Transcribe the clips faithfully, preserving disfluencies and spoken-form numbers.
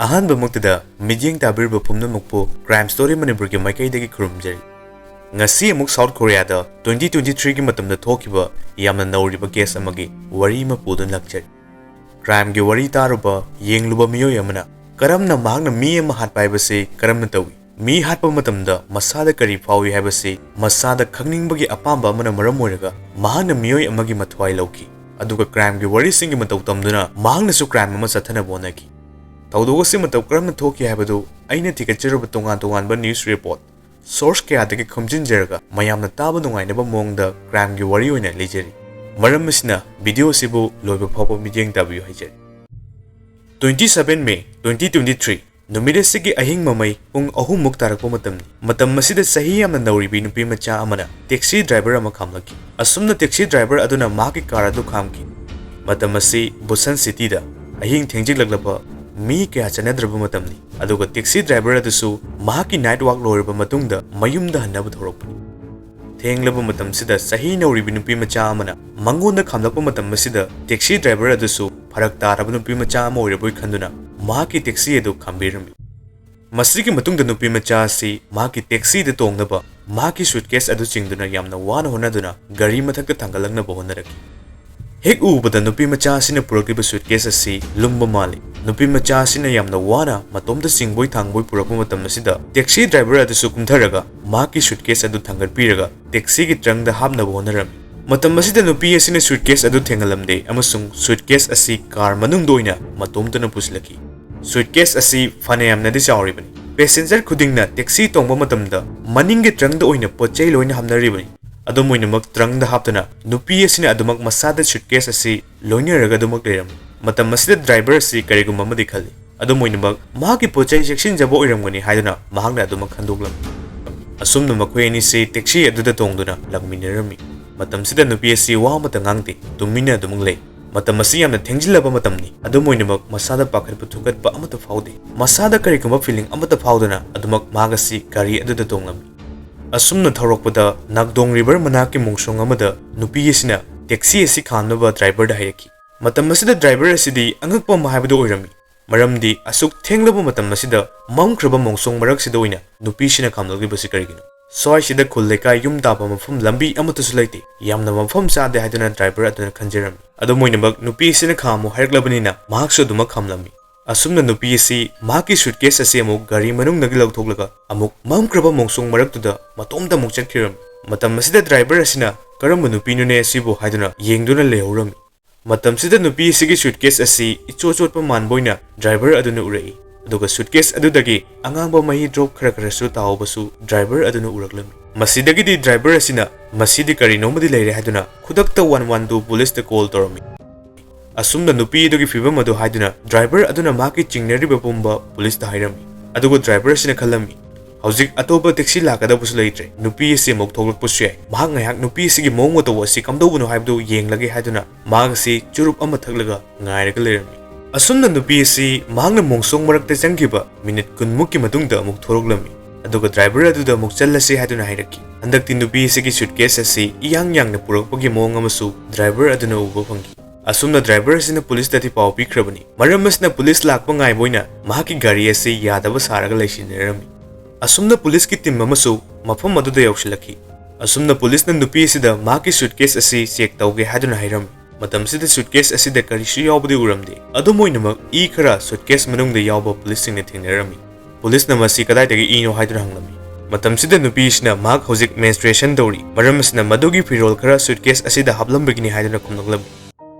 ꯑꯍꯥꯟꯕꯃꯛꯇꯗ ꯃꯤꯠꯌꯦꯡ ꯇꯥꯕꯤꯔꯤꯕ ꯄꯨꯝꯅꯃꯛꯄꯨ Crime Story ꯃꯅꯤꯄꯨꯔꯒꯤ ꯃꯥꯏꯀꯩꯗꯒꯤ ꯈꯨꯔꯨꯝꯖꯔꯤ꯫ ꯉꯁꯤ ꯑꯃꯨꯛ ꯁꯥꯎꯠ ꯀꯣꯔꯤꯌꯥꯗ twenty twenty-threeꯒꯤ ꯃꯇꯝꯗ ꯊꯣꯛꯈꯤꯕ ꯌꯥꯝꯅ ꯅꯧꯔꯤꯕ ꯀꯦꯁ ꯑꯃꯒꯤ ꯋꯥꯔꯤ ꯑꯃ ꯄꯨꯗꯨꯅ ꯂꯥꯛꯆꯔꯤ꯫ ꯀ꯭ꯔꯥꯏꯝꯒꯤ ꯋꯥꯔꯤ ꯇꯥꯔꯨꯕ, ꯌꯦꯡꯂꯨꯕ ꯃꯤꯑꯣꯏ ꯑꯃꯅ ꯀꯔꯝꯅ ꯃꯍꯥꯛꯅ ꯃꯤ ꯑꯃ ꯍꯥꯠꯄ ꯍꯥꯏꯕꯁꯤ ꯀꯔꯝꯅ ꯇꯧꯏ? ꯃꯤ ꯍꯥꯠꯄ ꯃꯇꯝꯗ ꯃꯁꯥꯗ ꯀꯔꯤ ꯐꯥꯎꯏ ꯍꯥꯏꯕꯁꯤ ꯃꯁꯥꯗ ꯈꯪꯅꯤꯡꯕꯒꯤ ꯑꯄꯥꯝꯕ ꯑꯃꯅ ꯃꯔꯝ ꯑꯣꯏꯔꯒ ꯃꯍꯥꯛꯅ ꯃꯤꯑꯣꯏ ꯑꯃꯒꯤ ꯃꯊ꯭ꯋꯥꯏ ꯂꯧꯈꯤ꯫ ꯑꯗꯨꯒ ꯀ꯭ꯔꯥꯏꯝꯒꯤ ꯋꯥꯔꯤꯁꯤꯡꯒꯤ ꯃꯇꯧ ꯇꯝꯗꯨꯅ ꯃꯍꯥꯛꯅꯁꯨ ꯀ꯭ꯔꯥꯏꯝ ꯑꯃ ꯆꯠꯊꯅꯕ ꯍꯣꯠꯅꯈꯤ꯫ ꯊꯧꯗꯣꯛ ꯑꯁꯤ ꯃꯇꯧ ꯀꯔꯝꯅ ꯊꯣꯛꯈꯤ ꯍꯥꯏꯕꯗꯨ ꯑꯩꯅ ꯊꯤꯒꯠꯆꯔꯨꯕ ꯇꯣꯉꯥꯟ ꯇꯣꯉꯥꯟꯕ ꯅ꯭ꯌꯨꯁ ꯔꯤꯄꯣꯔꯠ, ꯁꯣꯔꯁ ꯀꯌꯥꯗꯒꯤ ꯈꯣꯝꯖꯤꯟꯖꯔꯒ ꯃꯌꯥꯝꯅ ꯇꯥꯕ ꯅꯨꯡꯉꯥꯏꯅꯕ ꯃꯑꯣꯡꯗ ꯀ꯭ꯔꯥꯏꯝꯒꯤ ꯋꯥꯔꯤ ꯑꯣꯏꯅ ꯂꯤꯖꯔꯤ꯫ ꯃꯔꯝ ꯑꯁꯤꯅ ꯚꯤꯗꯤꯑꯣ ꯑꯁꯤꯕꯨ ꯂꯣꯏꯕ ꯐꯥꯎꯕ ꯃꯤꯠꯌꯦꯡ ꯇꯥꯕꯤꯌꯨ ꯍꯥꯏꯖꯔꯤ꯫ Twenty seven May twenty twenty-three, ꯅꯨꯃꯤꯠ ꯑꯁꯤꯒꯤ ꯑꯍꯤꯡ ꯃꯃꯩ ꯄꯨꯡ ꯑꯍꯨꯝꯃꯨꯛ ꯇꯥꯔꯛꯄ ꯃꯇꯝꯅꯤ꯫ ꯃꯇꯝ ꯑꯁꯤꯗ ꯆꯍꯤ ꯌꯥꯝꯅ ꯅꯧꯔꯤꯕꯤ ꯅꯨꯄꯤ ꯃꯆꯥ ꯑꯃꯅ ꯇꯦꯛꯁꯤ ꯗ꯭ꯔꯥꯏꯚꯔ ꯑꯃ ꯈꯥꯝꯂꯛꯈꯤ꯫ ꯑꯁꯨꯝꯅ ꯇꯦꯛꯁꯤ ꯗ꯭ꯔꯥꯏꯚꯔ ꯑꯗꯨꯅ ꯃꯍꯥꯛꯀꯤ ꯀꯥꯔ ꯑꯗꯨ ꯈꯥꯝꯈꯤ꯫ ꯃꯇꯝ ꯑꯁꯤ ꯕꯨꯁꯟ ꯁꯤꯇꯤꯗ ꯑꯍꯤꯡ ꯊꯦꯡꯖꯤꯜꯂꯛꯂꯕ, ꯃꯤ ꯀꯌꯥ ꯆꯠꯅꯗ꯭ꯔꯕ ꯃꯇꯝꯅꯤ꯫ ꯑꯗꯨꯒ ꯇꯦꯛꯁꯤ ꯗ꯭ꯔꯥꯏꯚꯔ ꯑꯗꯨꯁꯨ ꯃꯍꯥꯛꯀꯤ ꯅꯥꯏꯠ ꯋꯥꯛ ꯂꯣꯏꯔꯕ ꯃꯇꯨꯡꯗ ꯃꯌꯨꯝꯗ ꯍꯟꯅꯕ ꯊꯧꯔꯛꯄꯅꯤ꯫ ꯊꯦꯡꯂꯕ ꯃꯇꯝꯁꯤꯗ ꯆꯍꯤ ꯅꯧꯔꯤꯕꯤ ꯅꯨꯄꯤ ꯃꯆꯥ ꯑꯃꯅ ꯃꯉꯣꯟꯗ ꯈꯥꯝꯂꯛꯄ ꯃꯇꯝ ꯑꯁꯤꯗ ꯇꯦꯛꯁꯤ ꯗ꯭ꯔꯥꯏꯚꯔ ꯑꯗꯨꯁꯨ ꯐꯔꯛ ꯇꯥꯔꯕ ꯅꯨꯄꯤ ꯃꯆꯥ ꯑꯃ ꯑꯣꯏꯔꯕꯣꯏ ꯈꯟꯗꯨꯅ ꯃꯍꯥꯛꯀꯤ ꯇꯦꯛꯁꯤ ꯑꯗꯨ ꯈꯥꯝꯕꯤꯔꯝꯃꯤ꯫ ꯃꯁꯤꯒꯤ ꯃꯇꯨꯡꯗ ꯅꯨꯄꯤ ꯃꯆꯥ ꯑꯁꯤ ꯃꯍꯥꯛꯀꯤ ꯇꯦꯛꯁꯤꯗ ꯇꯣꯡꯅꯕ ꯃꯍꯥꯛꯀꯤ ꯁꯨꯠꯀꯦꯁ ꯑꯗꯨ ꯆꯤꯡꯗꯨꯅ ꯌꯥꯝꯅ ꯋꯥꯅ ꯍꯣꯠꯅꯗꯨꯅ ꯒꯥꯔꯤ ꯃꯊꯛꯇ ꯊꯥꯡꯒꯠꯂꯛꯅꯕ ꯍꯣꯠꯅꯔꯛꯈꯤ꯫ ꯍꯦꯛ ꯎꯕꯗ ꯅꯨꯄꯤ ꯃꯆꯥ ꯑꯁꯤꯅ ꯄꯨꯔꯛꯂꯤꯕ ꯁꯨꯠꯀꯦꯁ ꯑꯁꯤ ꯂꯨꯝꯕ ꯃꯥꯜꯂꯤ꯫ ꯅꯨꯄꯤ ꯃꯆꯥ ꯑꯁꯤꯅ ꯌꯥꯝꯅ ꯋꯥꯅ ꯃꯇꯣꯝꯇ ꯆꯤꯡꯕꯣꯏ ꯊꯥꯡꯕꯣꯏ ꯄꯨꯔꯛꯄ ꯃꯇꯝ ꯑꯁꯤꯗ ꯇꯦꯛꯁꯤ ꯗ꯭ꯔꯥꯏꯚꯔ ꯑꯗꯨꯁꯨ ꯀꯨꯝꯊꯔꯒ ꯃꯍꯥꯛꯀꯤ ꯁꯨꯠꯀꯦꯁ ꯑꯗꯨ ꯊꯥꯡꯒꯠꯄꯤꯔꯒ ꯇꯦꯛꯁꯤꯒꯤ ꯇ꯭ꯔꯪꯗ ꯍꯥꯞꯅꯕ ꯍꯣꯠꯅꯔꯝꯃꯤ꯫ ꯃꯇꯝ ꯑꯁꯤꯗ ꯅꯨꯄꯤ ꯑꯁꯤꯅ ꯁꯨꯠꯀꯦꯁ ꯑꯗꯨ ꯊꯦꯡꯍꯜꯂꯝꯗꯦ ꯑꯃꯁꯨꯡ ꯁꯨꯠꯀꯦꯁ ꯑꯁꯤ ꯀꯥꯔ ꯃꯅꯨꯡꯗ ꯑꯣꯏꯅ ꯃꯇꯣꯝꯇꯅ ꯄꯨꯁꯤꯜꯂꯛꯈꯤ꯫ ꯁꯨꯠꯀꯦꯁ ꯑꯁꯤ ꯐꯅꯌꯥꯝꯅꯗꯤ ꯆꯥꯎꯔꯤꯕꯅꯤ꯫ ꯄꯦꯁꯦꯟꯖꯔ ꯈꯨꯗꯤꯡꯅ ꯇꯦꯛꯁꯤ ꯇꯣꯡꯕ ꯃꯇꯝꯗ ꯃꯅꯤꯡꯒꯤ ꯇ꯭ꯔꯪꯗ ꯑꯣꯏꯅ ꯄꯣꯠ ꯆꯩ ꯂꯣꯏꯅ ꯍꯥꯞꯅꯔꯤꯕꯅꯤ꯫ ꯑꯗꯨꯝ ꯑꯣꯏꯅꯃꯛ, ꯇ꯭ꯔꯪꯗ ꯍꯥꯞꯇꯨꯅ ꯅꯨꯄꯤ ꯑꯁꯤꯅ ꯑꯗꯨꯃꯛ ꯃꯁꯥꯗ ꯁꯨꯠꯀꯦꯁ ꯑꯁꯤ ꯂꯣꯏꯅꯔꯒ ꯑꯗꯨꯃꯛ ꯂꯩꯔꯝꯃꯤ꯫ ꯃꯇꯝ ꯑꯁꯤꯗ ꯗ꯭ꯔꯥꯏꯚꯔ ꯑꯁꯤ ꯀꯔꯤꯒꯨꯝꯕ ꯑꯃꯗꯤ ꯈꯜꯂꯤ꯫ ꯑꯗꯨꯝ ꯑꯣꯏꯅꯃꯛ, ꯃꯍꯥꯛꯀꯤ ꯄꯣꯠ ꯆꯩ ꯆꯦꯛꯁꯤꯟꯖꯕ ꯑꯣꯏꯔꯝꯒꯅꯤ ꯍꯥꯏꯗꯨꯅ ꯃꯍꯥꯛꯅ ꯑꯗꯨꯃꯛ ꯈꯟꯗꯣꯛꯂꯝꯃꯤ꯫ ꯑꯁꯨꯝꯅ ꯃꯈꯣꯏ ꯑꯅꯤꯁꯤ ꯇꯦꯛꯁꯤ ꯑꯗꯨꯗ ꯇꯣꯡꯗꯨꯅ ꯂꯥꯛꯃꯤꯟꯅꯔꯝꯃꯤ꯫ ꯃꯇꯝꯁꯤꯗ ꯅꯨꯄꯤ ꯑꯁꯤ ꯋꯥ ꯑꯃꯠꯇ ꯉꯥꯡꯗꯦ, ꯇꯨꯃꯤꯟꯅ ꯑꯗꯨꯃꯛ ꯂꯩ꯫ ꯃꯇꯝ ꯑꯁꯤ ꯌꯥꯝꯅ ꯊꯦꯡꯖꯤꯜꯂꯕ ꯃꯇꯝꯅꯤ꯫ ꯑꯗꯨꯝ ꯑꯣꯏꯅꯃꯛ, ꯃꯁꯥꯗ ꯄꯥꯈꯠꯄ ꯊꯨꯀꯠꯄ ꯑꯃꯠꯇ ꯐꯥꯎꯗꯦ꯫ ꯃꯁꯥꯗ ꯀꯔꯤꯒꯨꯝꯕ ꯐꯤꯂꯤꯡ ꯑꯃꯠꯇ ꯐꯥꯎꯗꯅ ꯑꯗꯨꯃꯛ ꯃꯍꯥꯛ ꯑꯁꯤ ꯒꯥꯔꯤ ꯑꯗꯨꯗ ꯇꯣꯡꯂꯝꯃꯤ꯫ ꯑꯁꯨꯝꯅ ꯊꯧꯔꯛꯄꯗ ꯅꯥꯛꯗꯣꯡ ꯔꯤꯚꯔ ꯃꯅꯥꯛꯀꯤ ꯃꯣꯡꯁꯣꯡ ꯑꯃꯗ ꯅꯨꯄꯤ ꯑꯁꯤꯅ ꯇꯦꯛꯁꯤ ꯑꯁꯤ ꯈꯥꯝꯅꯕ ꯗ꯭ꯔꯥꯏꯚꯔꯗ ꯍꯥꯏꯔꯛꯈꯤ꯫ ꯃꯇꯝ ꯑꯁꯤꯗ ꯗ꯭ꯔꯥꯏꯚꯔ ꯑꯁꯤꯗꯤ ꯑꯉꯛꯄ ꯑꯃ ꯍꯥꯏꯕꯗꯨ ꯑꯣꯏꯔꯝꯃꯤ꯫ ꯃꯔꯝꯗꯤ ꯑꯁꯨꯛ ꯊꯦꯡꯂꯕ ꯃꯇꯝ ꯑꯁꯤꯗ ꯃꯝꯈ꯭ꯔꯕ ꯃꯣꯡꯁꯣꯡ ꯃꯔꯛꯁꯤꯗ ꯑꯣꯏꯅ ꯅꯨꯄꯤꯁꯤꯅ ꯈꯥꯝꯂꯛꯂꯤꯕꯁꯤ ꯀꯔꯤꯒꯤꯅꯣ? ꯁ꯭ꯋꯥꯏꯁꯤꯗ ꯈꯨꯜ ꯂꯩꯀꯥꯏ ꯌꯨꯝ ꯇꯥꯕ ꯃꯐꯝ ꯂꯝꯕꯤ ꯑꯃꯠꯇꯁꯨ ꯂꯩꯇꯦ꯫ ꯌꯥꯝꯅ ꯃꯐꯝ ꯆꯥꯗꯦ ꯍꯥꯏꯗꯨꯅ ꯗ꯭ꯔꯥꯏꯚꯔ ꯑꯗꯨꯅ ꯈꯟꯖꯔꯝꯃꯤ꯫ ꯑꯗꯨꯝ ꯑꯣꯏꯅꯃꯛ ꯅꯨꯄꯤ ꯑꯁꯤꯅ ꯈꯥꯝꯃꯨ ꯍꯥꯏꯔꯛꯂꯕꯅꯤꯅ ꯃꯍꯥꯛꯁꯨ ꯑꯗꯨꯃꯛ ꯈꯥꯝꯂꯝꯃꯤ꯫ ꯑꯁꯨꯝꯅ ꯅꯨꯄꯤ ꯑꯁꯤ ꯃꯍꯥꯛꯀꯤ ꯁꯨꯠꯀꯦꯁ ꯑꯁꯤ ꯑꯃꯨꯛ ꯒꯥꯔꯤ ꯃꯅꯨꯡꯗꯒꯤ ꯂꯧꯊꯣꯛꯂꯒ ꯑꯃꯨꯛ ꯃꯝꯈ꯭ꯔꯕ ꯃꯣꯡꯁꯣꯡ ꯃꯔꯛꯇꯨꯗ ꯃꯇꯣꯝꯇ ꯑꯃꯨꯛ ꯆꯠꯈꯤꯔꯝꯃꯤ꯫ ꯃꯇꯝ ꯑꯁꯤꯗ ꯗ꯭ꯔꯥꯏꯚꯔ ꯑꯁꯤꯅ "ꯀꯔꯝꯕ ꯅꯨꯄꯤꯅꯣꯅꯦ ꯑꯁꯤꯕꯨ?" ꯍꯥꯏꯗꯨꯅ ꯌꯦꯡꯗꯨꯅ ꯂꯩꯍꯧꯔꯝꯃꯤ꯫ ꯃꯇꯝꯁꯤꯗ ꯅꯨꯄꯤ ꯑꯁꯤꯒꯤ ꯁꯨꯠꯀꯦꯁ ꯑꯁꯤ ꯏꯆꯣꯠ ꯆꯣꯠꯄ ꯃꯥꯟꯕ ꯑꯣꯏꯅ ꯗ꯭ꯔꯥꯏꯚꯔ ꯑꯗꯨꯅ ꯎꯔꯛꯏ꯫ ꯑꯗꯨꯒ ꯁꯨꯠꯀꯦꯁ ꯑꯗꯨꯗꯒꯤ ꯑꯉꯥꯡꯕ ꯃꯍꯤ ꯗ꯭ꯔꯣꯞ ꯈꯔ ꯈꯔꯁꯨ ꯇꯥꯍꯧꯕꯁꯨ ꯗ꯭ꯔꯥꯏꯚꯔ ꯑꯗꯨꯅ ꯎꯔꯛꯂꯝꯃꯤ꯫ ꯃꯁꯤꯗꯒꯤꯗꯤ ꯗ꯭ꯔꯥꯏꯚꯔ ꯑꯁꯤꯅ "ꯃꯁꯤꯗꯤ ꯀꯔꯤꯅꯣꯃꯗꯤ ꯂꯩꯔꯦ" ꯍꯥꯏꯗꯨꯅ ꯈꯨꯗꯛꯇ ꯋꯥꯟ ꯋꯥꯟ ꯇꯨ ꯄꯨꯂꯤꯁꯇ ꯀꯣꯜ ꯇꯧꯔꯝꯃꯤ꯫ ꯑꯁꯨꯝꯅ ꯅꯨꯄꯤ ꯑꯗꯨꯒꯤ ꯐꯤꯕꯝ ꯑꯗꯨ ꯍꯥꯏꯗꯨꯅ ꯗ꯭ꯔꯥꯏꯚꯔ ꯑꯗꯨꯅ ꯃꯍꯥꯛꯀꯤ ꯆꯤꯡꯅꯔꯤꯕ ꯄꯨꯝꯕ ꯄꯨꯂꯤꯁꯇ ꯍꯥꯏꯔꯝꯃꯤ꯫ ꯑꯗꯨꯒ ꯗ꯭ꯔꯥꯏꯚꯔ ꯑꯁꯤꯅ ꯈꯜꯂꯝꯃꯤ, "ꯍꯧꯖꯤꯛ ꯑꯇꯣꯞꯄ ꯇꯦꯛꯁꯤ ꯂꯥꯛꯀꯗꯕꯁꯨ ꯂꯩꯇ꯭ꯔꯦ, ꯅꯨꯄꯤ ꯑꯁꯤ ꯑꯃꯨꯛ ꯊꯣꯛꯂꯛꯄꯁꯨ ꯌꯥꯏ, ꯃꯍꯥꯛ ꯉꯥꯏꯍꯥꯛ ꯅꯨꯄꯤ ꯑꯁꯤꯒꯤ ꯃꯑꯣꯡ ꯃꯇꯧ ꯑꯁꯤ ꯀꯝꯗꯧꯕꯅꯣ ꯍꯥꯏꯕꯗꯨ ꯌꯦꯡꯂꯒꯦ" ꯍꯥꯏꯗꯨꯅ ꯃꯍꯥꯛ ꯑꯁꯤ ꯆꯨꯔꯨꯞ ꯑꯃ ꯊꯛꯂꯒ ꯉꯥꯏꯔꯒ ꯂꯩꯔꯝꯃꯤ꯫ ꯑꯁꯨꯝꯅ ꯅꯨꯄꯤ ꯑꯁꯤ ꯃꯍꯥꯛꯅ ꯃꯣꯡꯁꯣꯡ ꯃꯔꯛꯇ ꯆꯪꯈꯤꯕ ꯃꯤꯅꯤꯠ ꯀꯨꯟꯃꯨꯛꯀꯤ ꯃꯇꯨꯡꯗ ꯑꯃꯨꯛ ꯊꯣꯔꯛꯂꯝꯃꯤ꯫ ꯑꯗꯨꯒ ꯗ꯭ꯔꯥꯏꯚꯔ ꯑꯗꯨꯗ ꯑꯃꯨꯛ ꯆꯠꯂꯁꯤ ꯍꯥꯏꯗꯨꯅ ꯍꯥꯏꯔꯛꯈꯤ꯫ ꯍꯟꯗꯛꯇꯤ ꯅꯨꯄꯤ ꯑꯁꯤꯒꯤ ꯁꯨꯠꯀꯦꯁ ꯑꯁꯤ ꯏꯌꯥꯡ ꯌꯥꯡꯅ ꯄꯨꯔꯛꯄꯒꯤ ꯃꯑꯣꯡ ꯑꯃꯁꯨ ꯗ꯭ꯔꯥꯏꯚꯔ ꯑꯗꯨꯅ ꯎꯕ ꯐꯪꯈꯤ꯫ ꯑꯁꯨꯝꯅ ꯗ꯭ꯔꯥꯏꯚꯔ ꯑꯁꯤꯅ ꯄꯨꯂꯤꯁꯇꯗꯤ ꯄꯥꯎ ꯄꯤꯈ꯭ꯔꯕꯅꯤ꯫ ꯃꯔꯝ ꯑꯁꯤꯅ ꯄꯨꯂꯤꯁ ꯂꯥꯛꯄ ꯉꯥꯏꯕ ꯑꯣꯏꯅ ꯃꯍꯥꯛꯀꯤ ꯒꯥꯔꯤ ꯑꯁꯤ ꯌꯥꯗꯕ ꯁꯥꯔꯒ ꯂꯩꯁꯤꯟꯅꯔꯝꯃꯤ꯫ ꯑꯁꯨꯝꯅ ꯄꯨꯂꯤꯁꯀꯤ ꯇꯤꯝ ꯑꯃꯁꯨ ꯃꯐꯝ ꯑꯗꯨꯗ ꯌꯧꯁꯤꯜꯂꯛꯈꯤ꯫ ꯑꯁꯨꯝꯅ ꯄꯨꯂꯤꯁꯅ ꯅꯨꯄꯤ ꯑꯁꯤꯗ ꯃꯍꯥꯛꯀꯤ ꯁꯨꯠꯀꯦꯁ ꯑꯁꯤ ꯆꯦꯛ ꯇꯧꯒꯦ ꯍꯥꯏꯗꯨꯅ ꯍꯥꯏꯔꯝꯃꯤ꯫ ꯃꯇꯝꯁꯤꯗ ꯁꯨꯠꯀꯦꯁ ꯑꯁꯤꯗ ꯀꯔꯤꯁꯨ ꯌꯥꯎꯕꯗꯤ ꯎꯔꯝꯗꯦ꯫ ꯑꯗꯨꯝ ꯑꯣꯏꯅꯃꯛ ꯏ ꯈꯔ ꯁꯨꯠꯀꯦꯁ ꯃꯅꯨꯡꯗ ꯌꯥꯎꯕ ꯄꯨꯂꯤꯁꯁꯤꯡꯅ ꯊꯦꯡꯅꯔꯝꯃꯤ꯫ ꯄꯨꯂꯤꯁꯅ "ꯃꯁꯤ ꯀꯗꯥꯏꯗꯒꯤ ꯏꯅꯣ?" ꯍꯥꯏꯗꯨꯅ ꯍꯪꯂꯝꯃꯤ꯫ ꯃꯇꯝꯁꯤꯗ ꯅꯨꯄꯤꯁꯤꯅ ꯃꯍꯥꯛ ꯍꯧꯖꯤꯛ ꯃꯦꯟꯁꯇ꯭ꯔꯦꯁꯟ ꯇꯧꯔꯤ, ꯃꯔꯝ ꯑꯁꯤꯅ ꯃꯗꯨꯒꯤ ꯐꯤꯔꯣꯜ ꯈꯔ ꯁꯨꯠꯀꯦꯁ ꯑꯁꯤꯗ ꯍꯥꯞꯂꯝꯕꯒꯤꯅꯤ ꯍꯥꯏꯗꯨꯅ ꯈꯨꯝꯂꯛꯂꯝꯃꯤ꯫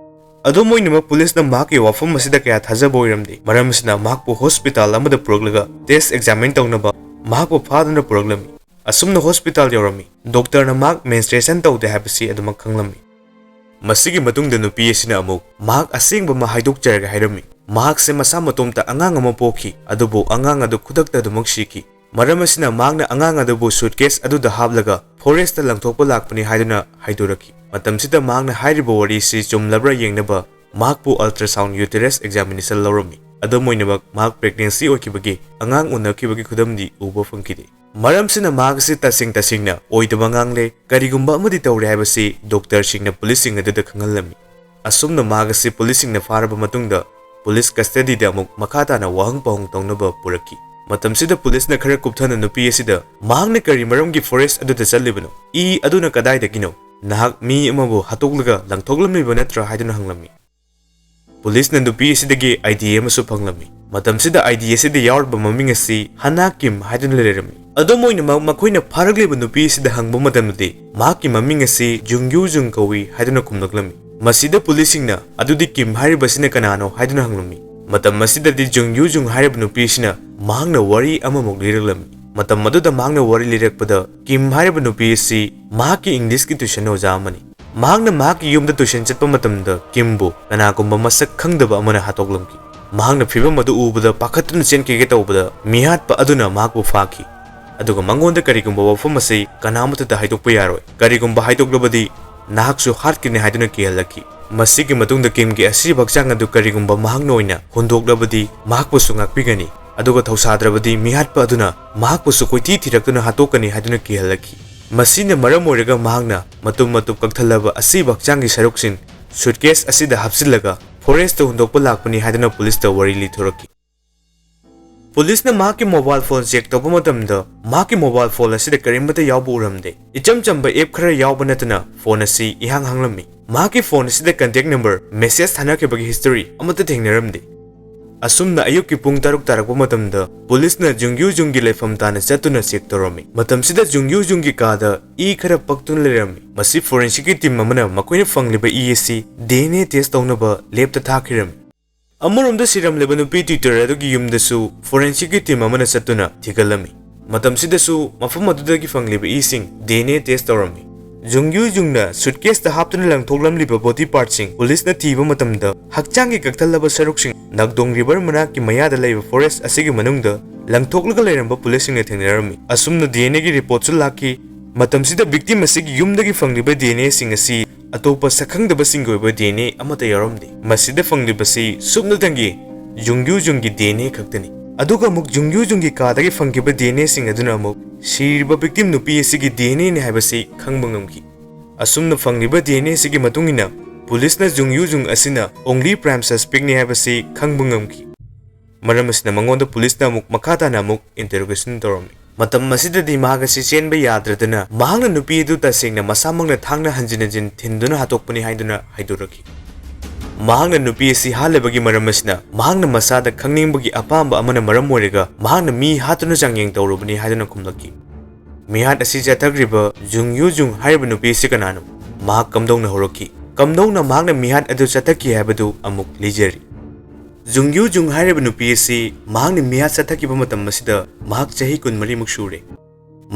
ꯑꯗꯨꯝ ꯑꯣꯏꯅꯃꯛ ꯄꯨꯂꯤꯁꯅ ꯃꯍꯥꯛꯀꯤ ꯋꯥꯐꯝ ꯑꯁꯤꯗ ꯀꯌꯥ ꯊꯥꯖꯕ ꯑꯣꯏꯔꯝꯗꯦ, ꯃꯔꯝ ꯑꯁꯤꯅ ꯃꯍꯥꯛꯄꯨ ꯍꯣꯁꯄꯤꯇꯥꯜ ꯑꯃꯗ ꯄꯨꯔꯛꯂꯒ ꯇꯦꯁ ꯑꯦꯛꯖꯥꯃꯤꯟ ꯇꯧꯅꯕ ꯃꯍꯥꯛꯄꯨ ꯐꯥꯗꯨꯅ ꯄꯨꯔꯛꯂꯝꯃꯤ꯫ ꯑꯁꯨꯝꯅ ꯍꯣꯁꯄꯤꯇꯥꯜ ꯌꯧꯔꯝꯃꯤ꯫ ꯗꯣꯛꯇꯔꯅ ꯃꯍꯥꯛ ꯃꯦꯟꯁꯇ꯭ꯔꯦꯁꯟ ꯇꯧꯗꯦ ꯍꯥꯏꯕꯁꯤ ꯑꯗꯨꯃꯛ ꯈꯪꯂꯝꯃꯤ꯫ ꯃꯁꯤꯒꯤ ꯃꯇꯨꯡꯗ ꯅꯨꯄꯤ ꯑꯁꯤꯅ ꯑꯃꯨꯛ ꯃꯍꯥꯛ ꯑꯁꯦꯡꯕ ꯑꯃ ꯍꯥꯏꯗꯣꯛꯆꯔꯒꯦ ꯍꯥꯏꯔꯝꯃꯤ꯫ ꯃꯍꯥꯛꯁꯦ ꯃꯁꯥ ꯃꯇꯣꯝꯇ ꯑꯉꯥꯡ ꯑꯃ ꯄꯣꯛꯈꯤ, ꯑꯗꯨꯕꯨ ꯑꯉꯥꯡ ꯑꯗꯨ ꯈꯨꯗꯛꯇ ꯑꯗꯨꯃꯛ ꯁꯤꯈꯤ꯫ ꯃꯔꯝ ꯑꯁꯤꯅ ꯃꯍꯥꯛꯅ ꯑꯉꯥꯡ ꯑꯗꯨꯕꯨ ꯁꯨꯠꯀꯦꯁ ꯑꯗꯨꯗ ꯍꯥꯞꯂꯒ ꯐꯣꯔꯦꯁꯇ ꯂꯪꯊꯣꯛꯄ ꯂꯥꯛꯄꯅꯤ ꯍꯥꯏꯗꯨꯅ ꯍꯥꯏꯗꯣꯔꯛꯈꯤ꯫ ꯃꯇꯝꯁꯤꯗ ꯃꯍꯥꯛꯅ ꯍꯥꯏꯔꯤꯕ ꯋꯥꯔꯤꯁꯤ ꯆꯨꯝꯂꯕ꯭ꯔꯥ ꯌꯦꯡꯅꯕ ꯃꯍꯥꯛꯄꯨ ꯑꯜꯇ꯭ꯔꯥꯁꯥꯎꯟ ꯌꯨꯇꯦꯔꯁ ꯑꯦꯛꯖꯥꯃꯤꯅꯦꯁꯟ ꯂꯧꯔꯝꯃꯤ꯫ ꯑꯗꯨꯝ ꯑꯣꯏꯅꯃꯛ ꯃꯍꯥꯛ ꯄ꯭ꯔꯦꯒꯅꯦꯟꯁꯤ ꯑꯣꯏꯈꯤꯕꯒꯤ ꯑꯉꯥꯡ ꯎꯅꯈꯤꯕꯒꯤ ꯈꯨꯗꯝꯗꯤ ꯎꯕ ꯐꯪꯈꯤꯗꯦ꯫ ꯃꯔꯝꯁꯤꯅ ꯃꯍꯥꯛ ꯑꯁꯤ ꯇꯁꯦꯡ ꯇꯁꯦꯡꯅ ꯑꯣꯏꯗꯕ ꯉꯥꯡꯂꯦ, ꯀꯔꯤꯒꯨꯝꯕ ꯑꯃꯗꯤ ꯇꯧꯔꯦ ꯍꯥꯏꯕꯁꯤ ꯗꯣꯛꯇꯔꯁꯤꯡꯅ ꯄꯨꯂꯤꯁꯁꯤꯡ ꯑꯗꯨꯗ ꯈꯪꯍꯜꯂꯝꯃꯤ꯫ ꯑꯁꯨꯝꯅ ꯃꯍꯥꯛ ꯑꯁꯤ ꯄꯨꯂꯤꯁꯁꯤꯡꯅ ꯐꯥꯔꯕ ꯃꯇꯨꯡꯗ ꯄꯨꯂꯤꯁ ꯀꯁꯇꯗꯤꯗ ꯑꯃꯨꯛ ꯃꯈꯥ ꯇꯥꯅ ꯋꯥꯍꯪ ꯄꯥꯎꯍꯪ ꯇꯧꯅꯕ ꯄꯨꯔꯛꯈꯤ꯫ ꯃꯇꯝꯁꯤꯗ ꯄꯨꯂꯤꯁꯅ ꯈꯔ ꯀꯨꯞꯊꯅ ꯅꯨꯄꯤ ꯑꯁꯤꯗ ꯃꯍꯥꯛꯅ ꯀꯔꯤ ꯃꯔꯝꯒꯤ ꯐꯣꯔꯦꯁ꯭ꯠ ꯑꯗꯨꯗ ꯆꯠꯂꯤꯕꯅꯣ? ꯏ ꯑꯗꯨꯅ ꯀꯗꯥꯏꯗꯒꯤꯅꯣ? ꯅꯍꯥꯛ ꯃꯤ ꯑꯃꯕꯨ ꯍꯥꯠꯇꯣꯛꯂꯒ ꯂꯪꯊꯣꯛꯂꯝꯂꯤꯕ ꯅꯠꯇ꯭ꯔꯥ ꯍꯥꯏꯗꯨꯅ ꯍꯪꯂꯝꯃꯤ꯫ ꯄꯨꯂꯤꯁꯅ ꯅꯨꯄꯤ ꯑꯁꯤꯗꯒꯤ ꯑꯥꯏ ꯗꯤ ꯑꯃꯁꯨ ꯐꯪꯂꯝꯃꯤ꯫ ꯃꯇꯝꯁꯤꯗ ꯑꯥꯏ ꯗꯤ ꯑꯁꯤꯗ ꯌꯥꯎꯔꯤꯕ ꯃꯃꯤꯡ ꯑꯁꯤ ꯍꯅꯥ ꯀꯤꯝ ꯍꯥꯏꯗꯨꯅ ꯂꯩꯔꯝꯃꯤ꯫ ꯑꯗꯨꯝ ꯑꯣꯏꯅꯃꯛ ꯃꯈꯣꯏꯅ ꯐꯥꯔꯛꯂꯤꯕ ꯅꯨꯄꯤ ꯑꯁꯤꯗ ꯍꯪꯕ ꯃꯇꯝꯗꯗꯤ ꯃꯍꯥꯛꯀꯤ ꯃꯃꯤꯡ ꯑꯁꯤ ꯖꯨꯡ ꯌꯨ ꯖꯨꯡ ꯀꯧꯏ ꯍꯥꯏꯗꯨꯅ ꯈꯨꯝꯂꯛꯂꯝꯃꯤ꯫ ꯃꯁꯤꯗ ꯄꯨꯂꯤꯁꯁꯤꯡꯅ "ꯑꯗꯨꯗꯤ ꯀꯤꯝ ꯍꯥꯏꯔꯤꯕꯁꯤꯅ ꯀꯅꯥꯅꯣ?" ꯍꯥꯏꯗꯨꯅ ꯍꯪꯂꯝꯃꯤ꯫ ꯃꯇꯝ ꯑꯁꯤꯗꯗꯤ ꯖꯨꯡ ꯌꯨ ꯖꯨꯡ ꯍꯥꯏꯔꯤꯕ ꯅꯨꯄꯤ ꯑꯁꯤꯅ ꯃꯍꯥꯛꯅ ꯋꯥꯔꯤ ꯑꯃꯃꯨꯛ ꯂꯤꯔꯛꯂꯝꯃꯤ꯫ ꯃꯇꯝ ꯑꯗꯨꯗ ꯃꯍꯥꯛꯅ ꯋꯥꯔꯤ ꯂꯤꯔꯛꯄꯗ ꯀꯤꯝ ꯍꯥꯏꯔꯤꯕ ꯅꯨꯄꯤ ꯑꯁꯤ ꯃꯍꯥꯛꯀꯤ ꯏꯪꯂꯤꯁꯀꯤ ꯇ꯭ꯌꯨꯁꯟ ꯑꯣꯖꯥ ꯑꯃꯅꯤ꯫ ꯃꯍꯥꯛꯅ ꯃꯍꯥꯛꯀꯤ ꯌꯨꯝꯗ ꯇ꯭ꯌꯨꯁꯟ ꯆꯠꯄ ꯃꯇꯝꯗ ꯀꯤꯝꯕꯨ ꯀꯅꯥꯒꯨꯝꯕ ꯃꯁꯛ ꯈꯪꯗꯕ ꯑꯃꯅ ꯍꯥꯠꯇꯣꯛꯂꯝꯈꯤ꯫ ꯃꯍꯥꯛꯅ ꯐꯤꯚꯝ ꯑꯗꯨ ꯎꯕꯗ ꯄꯥꯈꯠꯇꯨꯅ ꯆꯦꯟꯈꯤꯒꯦ ꯇꯧꯕꯗ ꯃꯤꯍꯥꯠꯄ ꯑꯗꯨꯅ ꯃꯍꯥꯛꯄꯨ ꯐꯥꯈꯤ꯫ ꯑꯗꯨꯒ ꯃꯉꯣꯟꯗ ꯀꯔꯤꯒꯨꯝꯕ ꯋꯥꯐꯝ ꯑꯁꯤ ꯀꯅꯥꯃꯠꯇꯗ ꯍꯥꯏꯗꯣꯛꯄ ꯌꯥꯔꯣꯏ, ꯀꯔꯤꯒꯨꯝꯕ ꯍꯥꯏꯗꯣꯛꯂꯕꯗꯤ ꯅꯍꯥꯛꯁꯨ ꯍꯥꯠꯀꯅꯤ ꯍꯥꯏꯗꯨꯅ ꯀꯤꯍꯜꯂꯛꯈꯤ꯫ ꯃꯁꯤꯒꯤ ꯃꯇꯨꯡꯗ ꯀꯤꯝꯒꯤ ꯑꯁꯤꯕ ꯍꯛꯆꯥꯡ ꯑꯗꯨ ꯀꯔꯤꯒꯨꯝꯕ ꯃꯍꯥꯛꯅ ꯑꯣꯏꯅ ꯍꯨꯟꯗꯣꯛꯂꯕꯗꯤ ꯃꯍꯥꯛꯄꯨꯁꯨ ꯉꯥꯛꯄꯤꯒꯅꯤ, ꯑꯗꯨꯒ ꯊꯧꯁꯥꯗ꯭ꯔꯕꯗꯤ ꯃꯤꯍꯥꯠꯄ ꯑꯗꯨꯅ ꯃꯍꯥꯛꯄꯨꯁꯨ ꯀꯣꯏꯊꯤ ꯊꯤꯔꯛꯇꯨꯅ ꯍꯥꯠꯇꯣꯛꯀꯅꯤ ꯍꯥꯏꯗꯨꯅ ꯀꯤꯍꯜꯂꯛꯈꯤ꯫ ꯃꯁꯤꯅ ꯃꯔꯝ ꯑꯣꯏꯔꯒ ꯃꯍꯥꯛꯅ ꯃꯇꯨꯝ ꯃꯇꯨꯝ ꯀꯛꯊꯠꯂꯕ ꯑꯁꯤꯕ ꯍꯛꯆꯥꯡꯒꯤ ꯁꯔꯨꯛꯁꯤꯡ ꯁꯨꯠꯀꯦꯁ ꯑꯁꯤꯗ ꯍꯥꯞꯆꯤꯜꯂꯒ ꯐꯣꯔꯦꯁ꯭ꯠꯇ ꯍꯨꯟꯗꯣꯛꯄ ꯂꯥꯛꯄꯅꯤ ꯍꯥꯏꯗꯨꯅ ꯄꯨꯂꯤꯁꯇ ꯋꯥꯔꯤ ꯂꯤꯊꯣꯔꯛꯈꯤ꯫ ꯄꯨꯂꯤꯁꯅ ꯃꯍꯥꯛꯀꯤ ꯃꯣꯕꯥꯏꯜ ꯐꯣꯟ ꯆꯦꯛ ꯇꯧꯕ ꯃꯇꯝꯗ ꯃꯍꯥꯛꯀꯤ ꯃꯣꯕꯥꯏꯜ ꯐꯣꯟ ꯑꯁꯤꯗ ꯀꯔꯤꯃꯠꯇ ꯌꯥꯎꯕ ꯎꯔꯝꯗꯦ꯫ ꯏꯆꯝ ꯆꯝꯕ ꯑꯦꯞ ꯈꯔ ꯌꯥꯎꯕ ꯅꯠꯇꯅ ꯐꯣꯟ ꯑꯁꯤ ꯏꯍꯥꯡ ꯍꯥꯡꯂꯝꯃꯤ꯫ ꯃꯍꯥꯛꯀꯤ ꯐꯣꯟ ꯑꯁꯤꯗ ꯀꯟꯇꯦꯛ ꯅꯝꯕꯔ, ꯃꯦꯁꯦꯖ ꯊꯥꯅꯈꯤꯕꯒꯤ ꯍꯤꯁꯇꯣꯔꯤ ꯑꯃꯠꯇ ꯊꯦꯡꯅꯔꯝꯗꯦ꯫ ꯑꯁꯨꯝꯅ ꯑꯌꯨꯛꯀꯤ ꯄꯨꯡ ꯇꯔꯨꯛ ꯇꯥꯔꯛꯄ ꯃꯇꯝꯗ ꯄꯨꯂꯤꯁꯅ ꯖꯨꯡ ꯌꯨ ꯖꯨꯡꯒꯤ ꯂꯩꯐꯝ ꯇꯥꯅ ꯆꯠꯇꯨꯅ ꯆꯦꯛ ꯇꯧꯔꯝꯃꯤ꯫ ꯃꯇꯝꯁꯤꯗ ꯖꯨꯡ ꯌꯨ ꯖꯨꯡꯒꯤ ꯀꯥꯗ ꯏ ꯈꯔ ꯄꯛꯇꯨꯅ ꯂꯩꯔꯝꯃꯤ꯫ ꯃꯁꯤ ꯐꯣꯔꯦꯟꯁꯤꯛꯀꯤ ꯇꯤꯝ ꯑꯃꯅ ꯃꯈꯣꯏꯅ ꯐꯪꯂꯤꯕ ꯏ ꯑꯁꯤ ꯗꯤ ꯑꯦꯟ ꯑꯦ ꯇꯦꯁ ꯇꯧꯅꯕ ꯂꯦꯞꯇ ꯊꯥꯈꯤꯔꯝꯃꯤ꯫ ꯑꯃꯔꯣꯝꯗ ꯁꯤꯔꯝꯂꯤꯕ ꯅꯨꯄꯤ ꯇ꯭ꯌꯨꯇꯔ ꯑꯗꯨꯒꯤ ꯌꯨꯝꯗꯁꯨ ꯐꯣꯔꯦꯟꯁꯤꯛꯀꯤ ꯇꯤꯝ ꯑꯃꯅ ꯆꯠꯇꯨꯅ ꯊꯤꯒꯠꯂꯝꯃꯤ꯫ ꯃꯇꯝꯁꯤꯗꯁꯨ ꯃꯐꯝ ꯑꯗꯨꯗꯒꯤ ꯐꯪꯂꯤꯕ ꯏꯁꯤꯡ ꯗꯤ ꯑꯦꯟ ꯑꯦ ꯇꯦꯁ ꯇꯧꯔꯝꯃꯤ꯫ ꯖꯨꯡ ꯌꯨ ꯖꯨꯡꯅ ꯁꯨꯠꯀꯦꯁꯇ ꯍꯥꯞꯇꯨꯅ ꯂꯪꯊꯣꯛꯂꯝꯂꯤꯕ ꯕꯣꯗꯤ ꯄꯥꯔꯠꯁꯤꯡ ꯄꯨꯂꯤꯁꯅ ꯊꯤꯕ ꯃꯇꯝꯗ ꯍꯛꯆꯥꯡꯒꯤ ꯀꯛꯊꯠꯂꯕ ꯁꯔꯨꯛꯁꯤꯡ ꯅꯥꯛꯗꯣꯡ ꯔꯤꯚꯔ ꯃꯅꯥꯛꯀꯤ ꯃꯌꯥꯗ ꯂꯩꯕ ꯐꯣꯔꯦꯁ꯭ꯠ ꯑꯁꯤꯒꯤ ꯃꯅꯨꯡꯗ ꯂꯪꯊꯣꯛꯂꯒ ꯂꯩꯔꯝꯕ ꯄꯨꯂꯤꯁꯁꯤꯡꯅ ꯊꯦꯡꯅꯔꯝꯃꯤ꯫ ꯑꯁꯨꯝꯅ ꯗꯤ ꯑꯦꯟ ꯑꯦꯒꯤ ꯔꯤꯄꯣꯔꯠꯁꯨ ꯂꯥꯛꯈꯤ꯫ ꯃꯇꯝꯁꯤꯗ ꯚꯤꯛꯇꯤꯝ ꯑꯁꯤꯒꯤ ꯌꯨꯝꯗꯒꯤ ꯐꯪꯂꯤꯕ ꯗꯤ ꯑꯦꯟ ꯑꯦꯁꯤꯡ ꯑꯁꯤ ꯑꯇꯣꯞꯄ ꯁꯛꯈꯪꯗꯕꯁꯤꯡꯒꯤ ꯑꯣꯏꯕ ꯗꯤ ꯑꯦꯟ ꯑꯦ ꯑꯃꯠꯇ ꯌꯥꯎꯔꯝꯗꯦ꯫ ꯃꯁꯤꯗ ꯐꯪꯂꯤꯕꯁꯤ ꯁꯨꯞꯅꯇꯪꯒꯤ ꯖꯨꯡ ꯌꯨ ꯖꯨꯡꯒꯤ ꯗꯤ ꯑꯦꯟ ꯑꯦ ꯈꯛꯇꯅꯤ꯫ ꯑꯗꯨꯒ ꯑꯃꯨꯛ ꯖꯨꯡ ꯌꯨ ꯖꯨꯡꯒꯤ ꯀꯥꯗꯒꯤ ꯐꯪꯈꯤꯕ ꯗꯤ ꯑꯦꯟ ꯑꯦꯁꯤꯡ ꯑꯗꯨꯅ ꯑꯃꯨꯛ ꯁꯤꯔꯤꯕ ꯚꯤꯛꯇꯤꯝ ꯅꯨꯄꯤ ꯑꯁꯤꯒꯤ ꯗꯤ ꯑꯦꯟ ꯑꯦꯅꯤ ꯍꯥꯏꯕꯁꯤ ꯈꯪꯕ ꯉꯝꯈꯤ꯫ ꯑꯁꯨꯝꯅ ꯐꯪꯂꯤꯕ ꯗꯤ ꯑꯦꯟ ꯑꯦꯁꯤꯒꯤ ꯃꯇꯨꯡ ꯏꯟꯅ ꯄꯨꯂꯤꯁꯅ ꯖꯨꯡ ꯌꯨ ꯖꯨꯡ ꯑꯁꯤꯅ only prime suspectꯅꯤ ꯍꯥꯏꯕꯁꯤ ꯈꯪꯕ ꯉꯝꯈꯤ꯫ ꯃꯔꯝ ꯑꯁꯤꯅ ꯃꯉꯣꯟꯗ ꯄꯨꯂꯤꯁꯅ ꯑꯃꯨꯛ ꯃꯈꯥ ꯇꯥꯅ ꯑꯃꯨꯛ interrogation ꯇꯧꯔꯝꯃꯤ꯫ ꯃꯇꯝ ꯑꯁꯤꯗꯗꯤ ꯃꯍꯥꯛ ꯑꯁꯤ ꯆꯦꯟꯕ ꯌꯥꯗ꯭ꯔꯗꯅ ꯃꯍꯥꯛꯅ ꯅꯨꯄꯤ ꯑꯗꯨ ꯇꯁꯦꯡꯅ ꯃꯁꯥꯃꯛꯅ ꯊꯥꯡꯅ ꯍꯟꯖꯤꯟ ꯍꯟꯖꯤꯟ ꯊꯤꯟꯗꯨꯅ ꯍꯥꯠꯇꯣꯛꯄꯅꯤ ꯍꯥꯏꯗꯨꯅ ꯍꯥꯏꯗꯣꯔꯛꯈꯤ꯫ ꯃꯍꯥꯛꯅ ꯅꯨꯄꯤ ꯑꯁꯤ ꯍꯥꯠꯂꯤꯕꯒꯤ ꯃꯔꯝ ꯑꯁꯤꯅ ꯃꯍꯥꯛꯅ ꯃꯁꯥꯗ ꯈꯪꯅꯤꯡꯕꯒꯤ ꯑꯄꯥꯝꯕ ꯑꯃꯅ ꯃꯔꯝ ꯑꯣꯏꯔꯒ ꯃꯍꯥꯛꯅ ꯃꯤ ꯍꯥꯠꯇꯨꯅ ꯆꯥꯡꯌꯦꯡ ꯇꯧꯔꯨꯕꯅꯤ ꯍꯥꯏꯗꯨꯅ ꯈꯨꯝꯂꯛꯈꯤ꯫ ꯃꯤꯍꯥꯠ ꯑꯁꯤ ꯆꯠꯊꯈ꯭ꯔꯤꯕ ꯖꯨꯡ ꯌꯨ ꯖꯨꯡ ꯍꯥꯏꯔꯤꯕ ꯅꯨꯄꯤ ꯑꯁꯤ ꯀꯅꯥꯅꯣ? ꯃꯍꯥꯛ ꯀꯝꯗꯧꯅ ꯍꯧꯔꯛꯈꯤ? ꯀꯝꯗꯧꯅ ꯃꯍꯥꯛꯅ ꯃꯤꯍꯥꯠ ꯑꯗꯨ ꯆꯠꯊꯈꯤ ꯍꯥꯏꯕꯗꯨ ꯑꯃꯨꯛ ꯂꯤꯖꯔꯤ꯫ ꯖꯨꯡ ꯌꯨ ꯖꯨꯡ ꯍꯥꯏꯔꯤꯕ ꯅꯨꯄꯤ ꯑꯁꯤ ꯃꯍꯥꯛꯅ ꯃꯤꯍꯥꯠ ꯆꯠꯊꯈꯤꯕ ꯃꯇꯝ ꯑꯁꯤꯗ ꯃꯍꯥꯛ ꯆꯍꯤ ꯀꯨꯟꯃꯔꯤꯃꯨꯛ ꯁꯨꯔꯦ꯫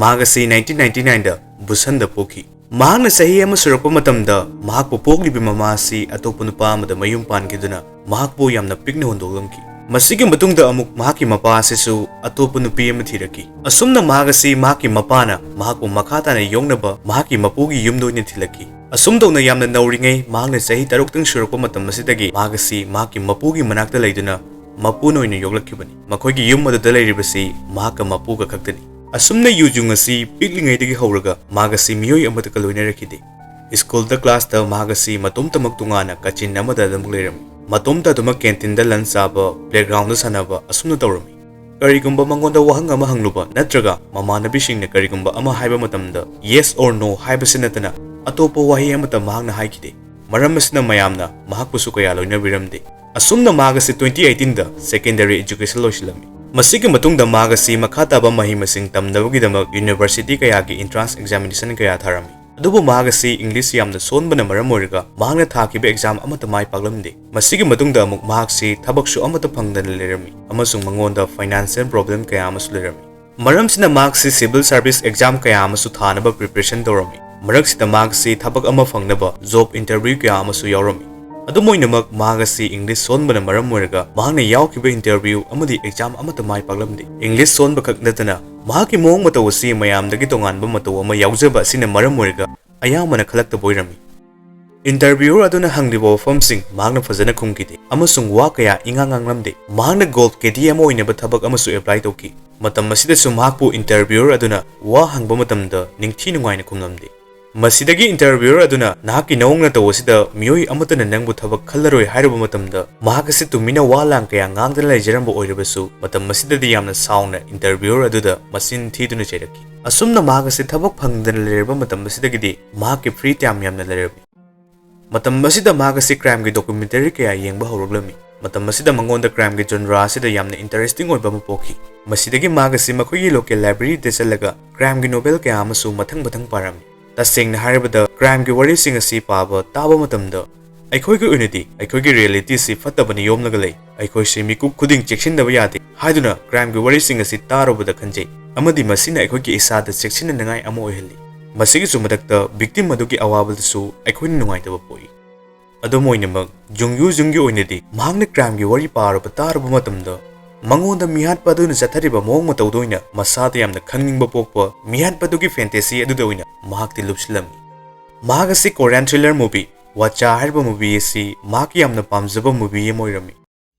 ꯃꯍꯥꯛ ꯑꯁꯤ nineteen ninety nineꯗ ꯕꯨꯁꯟꯗ ꯄꯣꯛꯈꯤ꯫ ꯃꯍꯥꯛꯅ ꯆꯍꯤ ꯑꯃ ꯁꯨꯔꯛꯄ ꯃꯇꯝꯗ ꯃꯍꯥꯛꯄꯨ ꯄꯣꯛꯂꯤꯕ ꯃꯃꯥ ꯑꯁꯤ ꯑꯇꯣꯞꯄ ꯅꯨꯄꯥ ꯑꯃꯗ ꯃꯌꯨꯝ ꯄꯥꯟꯈꯤꯗꯨꯅ ꯃꯍꯥꯛꯄꯨ ꯌꯥꯝꯅ ꯄꯤꯛꯅ ꯍꯨꯟꯗꯣꯛꯂꯝꯈꯤ꯫ ꯃꯁꯤꯒꯤ ꯃꯇꯨꯡꯗ ꯑꯃꯨꯛ ꯃꯍꯥꯛꯀꯤ ꯃꯄꯥ ꯑꯁꯤꯁꯨ ꯑꯇꯣꯞꯄ ꯅꯨꯄꯤ ꯑꯃ ꯊꯤꯔꯛꯈꯤ꯫ ꯑꯁꯨꯝꯅ ꯃꯍꯥꯛ ꯑꯁꯤ ꯃꯍꯥꯛꯀꯤ ꯃꯄꯥꯅ ꯃꯍꯥꯛꯄꯨ ꯃꯈꯥ ꯇꯥꯅ ꯌꯣꯛꯅꯕ ꯃꯍꯥꯛꯀꯤ ꯃꯄꯨꯒꯤ ꯌꯨꯝꯗ ꯑꯣꯏꯅ ꯊꯤꯜꯂꯛꯈꯤ꯫ ꯑꯁꯨꯝ ꯇꯧꯅ ꯌꯥꯝꯅ ꯅꯧꯔꯤꯉꯩ ꯃꯍꯥꯛꯅ ꯆꯍꯤ ꯇꯔꯨꯛꯇꯪ ꯁꯨꯔꯛꯄ ꯃꯇꯝ ꯑꯁꯤꯗꯒꯤ ꯃꯍꯥꯛ ꯑꯁꯤ ꯃꯍꯥꯛꯀꯤ ꯃꯄꯨꯒꯤ ꯃꯅꯥꯛꯇ ꯂꯩꯗꯨꯅ ꯃꯄꯨꯅ ꯑꯣꯏꯅ ꯌꯣꯛꯂꯛꯈꯤꯕꯅꯤ꯫ ꯃꯈꯣꯏꯒꯤ ꯌꯨꯝ ꯑꯗꯨꯗ ꯂꯩꯔꯤꯕꯁꯤ ꯃꯍꯥꯛꯀ ꯃꯄꯨꯒ ꯈꯛꯇꯅꯤ꯫ ꯑꯁꯨꯝꯅ ꯌꯨ ꯖꯨꯡ ꯑꯁꯤ ꯄꯤꯛꯂꯤꯉꯩꯗꯒꯤ ꯍꯧꯔꯒ ꯃꯍꯥꯛ ꯑꯁꯤ ꯃꯤꯑꯣꯏ ꯑꯃꯠꯇꯒ ꯂꯣꯏꯅꯔꯛꯈꯤꯗꯦ꯫ ꯁ꯭ꯀꯨꯜꯗ ꯀ꯭ꯂꯥꯁꯇ ꯃꯍꯥꯛ ꯑꯁꯤ ꯃꯇꯣꯝꯇꯃꯛ ꯇꯣꯉꯥꯟꯅ ꯀꯥꯆꯤꯟ ꯑꯃꯗ ꯑꯗꯨꯃꯛ ꯂꯩꯔꯝꯃꯤ꯫ ꯃꯇꯣꯝꯇ ꯑꯗꯨꯃꯛ ꯀꯦꯟꯇꯤꯟꯗ ꯂꯟꯆ ꯆꯥꯕ, ꯄ꯭ꯂꯦꯒ꯭ꯔꯥꯎꯟꯗ ꯁꯥꯟꯅꯕ ꯑꯁꯨꯝꯅ ꯇꯧꯔꯝꯃꯤ꯫ ꯀꯔꯤꯒꯨꯝꯕ ꯃꯉꯣꯟꯗ ꯋꯥꯍꯪ ꯑꯃ ꯍꯪꯂꯨꯕ ꯅꯠꯇ꯭ꯔꯒ ꯃꯃꯥꯟꯅꯕꯤꯁꯤꯡꯅ ꯀꯔꯤꯒꯨꯝꯕ ꯑꯃ ꯍꯥꯏꯕ ꯃꯇꯝꯗ yes or no ꯍꯥꯏꯕꯁꯤ ꯅꯠꯇꯅ ꯑꯇꯣꯞꯄ ꯋꯥꯍꯩ ꯑꯃꯠꯇ ꯃꯍꯥꯛꯅ ꯍꯥꯏꯈꯤꯗꯦ꯫ ꯃꯔꯝ ꯑꯁꯤꯅ ꯃꯌꯥꯝꯅ ꯃꯍꯥꯛꯄꯨꯁꯨ ꯀꯌꯥ ꯂꯣꯏꯅꯕꯤꯔꯝꯗꯦ꯫ ꯑꯁꯨꯝꯅ ꯃꯍꯥꯛ ꯑꯁꯤ twenty eighteenꯗ secondary education ꯂꯣꯏꯁꯤꯜꯂꯝꯃꯤ꯫ ꯃꯁꯤꯒꯤ ꯃꯇꯨꯡꯗ ꯃꯍꯥꯛ ꯑꯁꯤ ꯃꯈꯥ ꯇꯥꯕ ꯃꯍꯩ ꯃꯁꯤꯡ ꯇꯝꯅꯕꯒꯤꯗꯃꯛ university ꯀꯌꯥꯒꯤ entrance examination ꯀꯌꯥ ꯊꯥꯔꯝꯃꯤ꯫ ꯑꯗꯨꯕꯨ ꯃꯍꯥꯛ ꯑꯁꯤ English ꯌꯥꯝꯅ ꯁꯣꯟꯕꯅ ꯃꯔꯝ ꯑꯣꯏꯔꯒ ꯃꯍꯥꯛꯅ ꯊꯥꯈꯤꯕ exam ꯑꯃꯠꯇ ꯃꯥꯏ ꯄꯥꯛꯂꯝꯗꯦ꯫ ꯃꯁꯤꯒꯤ ꯃꯇꯨꯡꯗ ꯑꯃꯨꯛ ꯃꯍꯥꯛꯁꯤ ꯊꯕꯛꯁꯨ ꯑꯃꯠꯇ ꯐꯪꯗꯅ ꯂꯩꯔꯝꯃꯤ ꯑꯃꯁꯨꯡ ꯃꯉꯣꯟꯗ financial problem ꯀꯌꯥ ꯑꯃꯁꯨ ꯂꯩꯔꯝꯃꯤ꯫ ꯃꯔꯝꯁꯤꯅ ꯃꯍꯥꯛꯁꯤ civil service exam ꯀꯌꯥ ꯑꯃꯁꯨ ꯊꯥꯅꯕ preparation ꯇꯧꯔꯝꯃꯤ꯫ ꯃꯔꯛꯁꯤꯗ ꯃꯍꯥꯛꯁꯤ ꯊꯕꯛ ꯑꯃ ꯐꯪꯅꯕ job interview ꯀꯌꯥ ꯑꯃꯁꯨ ꯌꯥꯎꯔꯝꯃꯤ꯫ ꯑꯗꯨꯝ ꯑꯣꯏꯅꯃꯛ ꯃꯍꯥꯛ ꯑꯁꯤ English ꯁꯣꯟꯕꯅ ꯃꯔꯝ ꯑꯣꯏꯔꯒ ꯃꯍꯥꯛꯅ ꯌꯥꯎꯈꯤꯕ interview ꯑꯃꯗꯤ exam ꯑꯃꯠꯇ ꯃꯥꯏ ꯄꯥꯛꯂꯝꯗꯦ꯫ English ꯁꯣꯟꯕ ꯈꯛ ꯅꯠꯇꯅ ꯃꯍꯥꯛꯀꯤ ꯃꯑꯣꯡ ꯃꯇꯧ ꯑꯁꯤ ꯃꯌꯥꯝꯗꯒꯤ ꯇꯣꯉꯥꯟꯕ ꯃꯇꯧ ꯑꯃ ꯌꯥꯎꯖꯕ ꯑꯁꯤꯅ ꯃꯔꯝ ꯑꯣꯏꯔꯒ ꯑꯌꯥꯝꯕꯅ ꯈꯜꯂꯛꯇꯕ ꯑꯣꯏꯔꯝꯃꯤ꯫ Interviewer ꯑꯗꯨꯅ ꯍꯪꯂꯤꯕ ꯋꯥꯐꯝꯁꯤꯡ ꯃꯍꯥꯛꯅ ꯐꯖꯅ ꯈꯨꯝꯈꯤꯗꯦ ꯑꯃꯁꯨꯡ ꯋꯥ ꯀꯌꯥ ꯏꯉꯥꯡ ꯉꯥꯡꯂꯝꯗꯦ꯫ ꯃꯍꯥꯛꯅ golf caddy ꯑꯃ ꯑꯣꯏꯅꯕ ꯊꯕꯛ ꯑꯃꯁꯨ apply ꯇꯧꯈꯤ꯫ ꯃꯇꯝ ꯑꯁꯤꯗꯁꯨ ꯃꯍꯥꯛꯄꯨ interviewer ꯑꯗꯨꯅ ꯋꯥ ꯍꯪꯕ ꯃꯇꯝꯗ ꯅꯤꯡꯊꯤ ꯅꯨꯡꯉꯥꯏꯅ ꯈꯨꯝꯂꯝꯗꯦ꯫ ꯃꯁꯤꯗꯒꯤ interviewer ꯑꯗꯨꯅ ꯅꯍꯥꯛꯀꯤ ꯅꯑꯣꯡ ꯅꯇꯧ ꯑꯁꯤꯗ ꯃꯤꯑꯣꯏ ꯑꯃꯠꯇꯅ ꯅꯪꯕꯨ ꯊꯕꯛ ꯈꯜꯂꯔꯣꯏ ꯍꯥꯏꯔꯨꯕ ꯃꯇꯝꯗ, ꯃꯍꯥꯛ ꯑꯁꯤ ꯇꯨꯃꯤꯟꯅ ꯋꯥ ꯂꯥꯡ ꯀꯌꯥ ꯉꯥꯡꯗꯅ ꯂꯩꯖꯔꯝꯕ ꯑꯣꯏꯔꯕꯁꯨ, ꯃꯇꯝ ꯑꯁꯤꯗꯗꯤ ꯌꯥꯝꯅ ꯁꯥꯎꯅ interviewer ꯑꯗꯨꯗ ꯃꯆꯤꯟ ꯊꯤꯗꯨꯅ ꯆꯩꯔꯛꯈꯤ꯫ ꯑꯁꯨꯝꯅ ꯃꯍꯥꯛ ꯑꯁꯤ ꯊꯕꯛ ꯐꯪꯗꯅ ꯂꯩꯔꯕ ꯃꯇꯝ ꯑꯁꯤꯗꯒꯤꯗꯤ ꯃꯍꯥꯛꯀꯤ free time ꯌꯥꯝꯅ ꯂꯩꯔꯝꯃꯤ꯫ ꯃꯇꯝ ꯑꯁꯤꯗ ꯃꯍꯥꯛ ꯑꯁꯤ crimeꯒꯤ documentary ꯀꯌꯥ ꯌꯦꯡꯕ ꯍꯧꯔꯛꯂꯝꯃꯤ꯫ ꯃꯇꯝ ꯑꯁꯤꯗ ꯃꯉꯣꯟꯗ crimeꯒꯤ genre ꯑꯁꯤꯗ ꯌꯥꯝꯅ interesting ꯑꯣꯏꯕ ꯑꯃ ꯄꯣꯛꯈꯤ꯫ ꯃꯁꯤꯗꯒꯤ ꯃꯍꯥꯛ ꯑꯁꯤ ꯃꯈꯣꯏꯒꯤ local libraryꯗ ꯆꯠꯂꯒ crimeꯒꯤ novel ꯀꯌꯥ ꯑꯃꯁꯨ ꯃꯊꯪ ꯃꯊꯪ ꯄꯥꯔꯝꯃꯤ꯫ ꯇꯁꯦꯡꯅ ꯍꯥꯏꯔꯕꯗ, crimeꯒꯤ ꯋꯥꯔꯤꯁꯤꯡ ꯑꯁꯤ ꯄꯥꯕ ꯇꯥꯕ ꯃꯇꯝꯗ ꯑꯩꯈꯣꯏꯒꯤ ꯑꯣꯏꯅꯗꯤ ꯑꯩꯈꯣꯏꯒꯤ realityꯁꯤ ꯐꯠꯇꯕꯅ ꯌꯣꯝꯂꯒ ꯂꯩ, ꯑꯩꯈꯣꯏꯁꯤ ꯃꯤꯀꯨꯞ ꯈꯨꯗꯤꯡ ꯆꯦꯛꯁꯤꯟꯗꯕ ꯌꯥꯗꯦ ꯍꯥꯏꯗꯨꯅ crimeꯒꯤ ꯋꯥꯔꯤꯁꯤꯡ ꯑꯁꯤ ꯇꯥꯔꯨꯕꯗ ꯈꯟꯖꯩ, ꯑꯃꯗꯤ ꯃꯁꯤꯅ ꯑꯩꯈꯣꯏꯒꯤ ꯏꯁꯥꯗ ꯆꯦꯛꯁꯤꯟꯅꯅꯤꯡꯉꯥꯏ ꯑꯃ ꯑꯣꯏꯍꯜꯂꯤ꯫ ꯃꯁꯤꯒꯤꯁꯨ ꯃꯊꯛꯇ victim ꯑꯗꯨꯒꯤ ꯑꯋꯥꯕꯗꯁꯨ ꯑꯩꯈꯣꯏꯅ ꯅꯨꯡꯉꯥꯏꯇꯕ ꯄꯣꯛꯏ꯫ ꯑꯗꯨꯝ ꯑꯣꯏꯅꯃꯛ, ꯖꯨꯡ ꯌꯨ ꯖꯨꯡꯒꯤ ꯑꯣꯏꯅꯗꯤ ꯃꯍꯥꯛꯅ crimeꯒꯤ ꯋꯥꯔꯤ ꯄꯥꯔꯨꯕ ꯇꯥꯔꯨꯕ ꯃꯇꯝꯗ, ꯃꯉꯣꯟꯗ ꯃꯤꯍꯥꯠꯄ ꯑꯗꯨꯅ ꯆꯠꯊꯔꯤꯕ ꯃꯑꯣꯡ ꯃꯇꯧꯗ ꯑꯣꯏꯅ ꯃꯁꯥꯗ ꯌꯥꯝꯅ ꯈꯪꯅꯤꯡꯕ ꯄꯣꯛꯄ, ꯃꯤꯍꯥꯠꯄ ꯑꯗꯨꯒꯤ fantasy ꯑꯗꯨꯗ ꯑꯣꯏꯅ ꯃꯍꯥꯛꯇꯤ ꯂꯨꯞꯁꯤꯜꯂꯝꯃꯤ꯫ ꯃꯍꯥꯛ ꯑꯁꯤ Korean thriller movie Watcha ꯍꯥꯏꯔꯤꯕ movie ꯑꯁꯤ ꯃꯍꯥꯛꯀꯤ ꯌꯥꯝꯅ ꯄꯥꯝꯖꯕ movie ꯑꯃ ꯑꯣꯏꯔꯝꯃꯤ꯫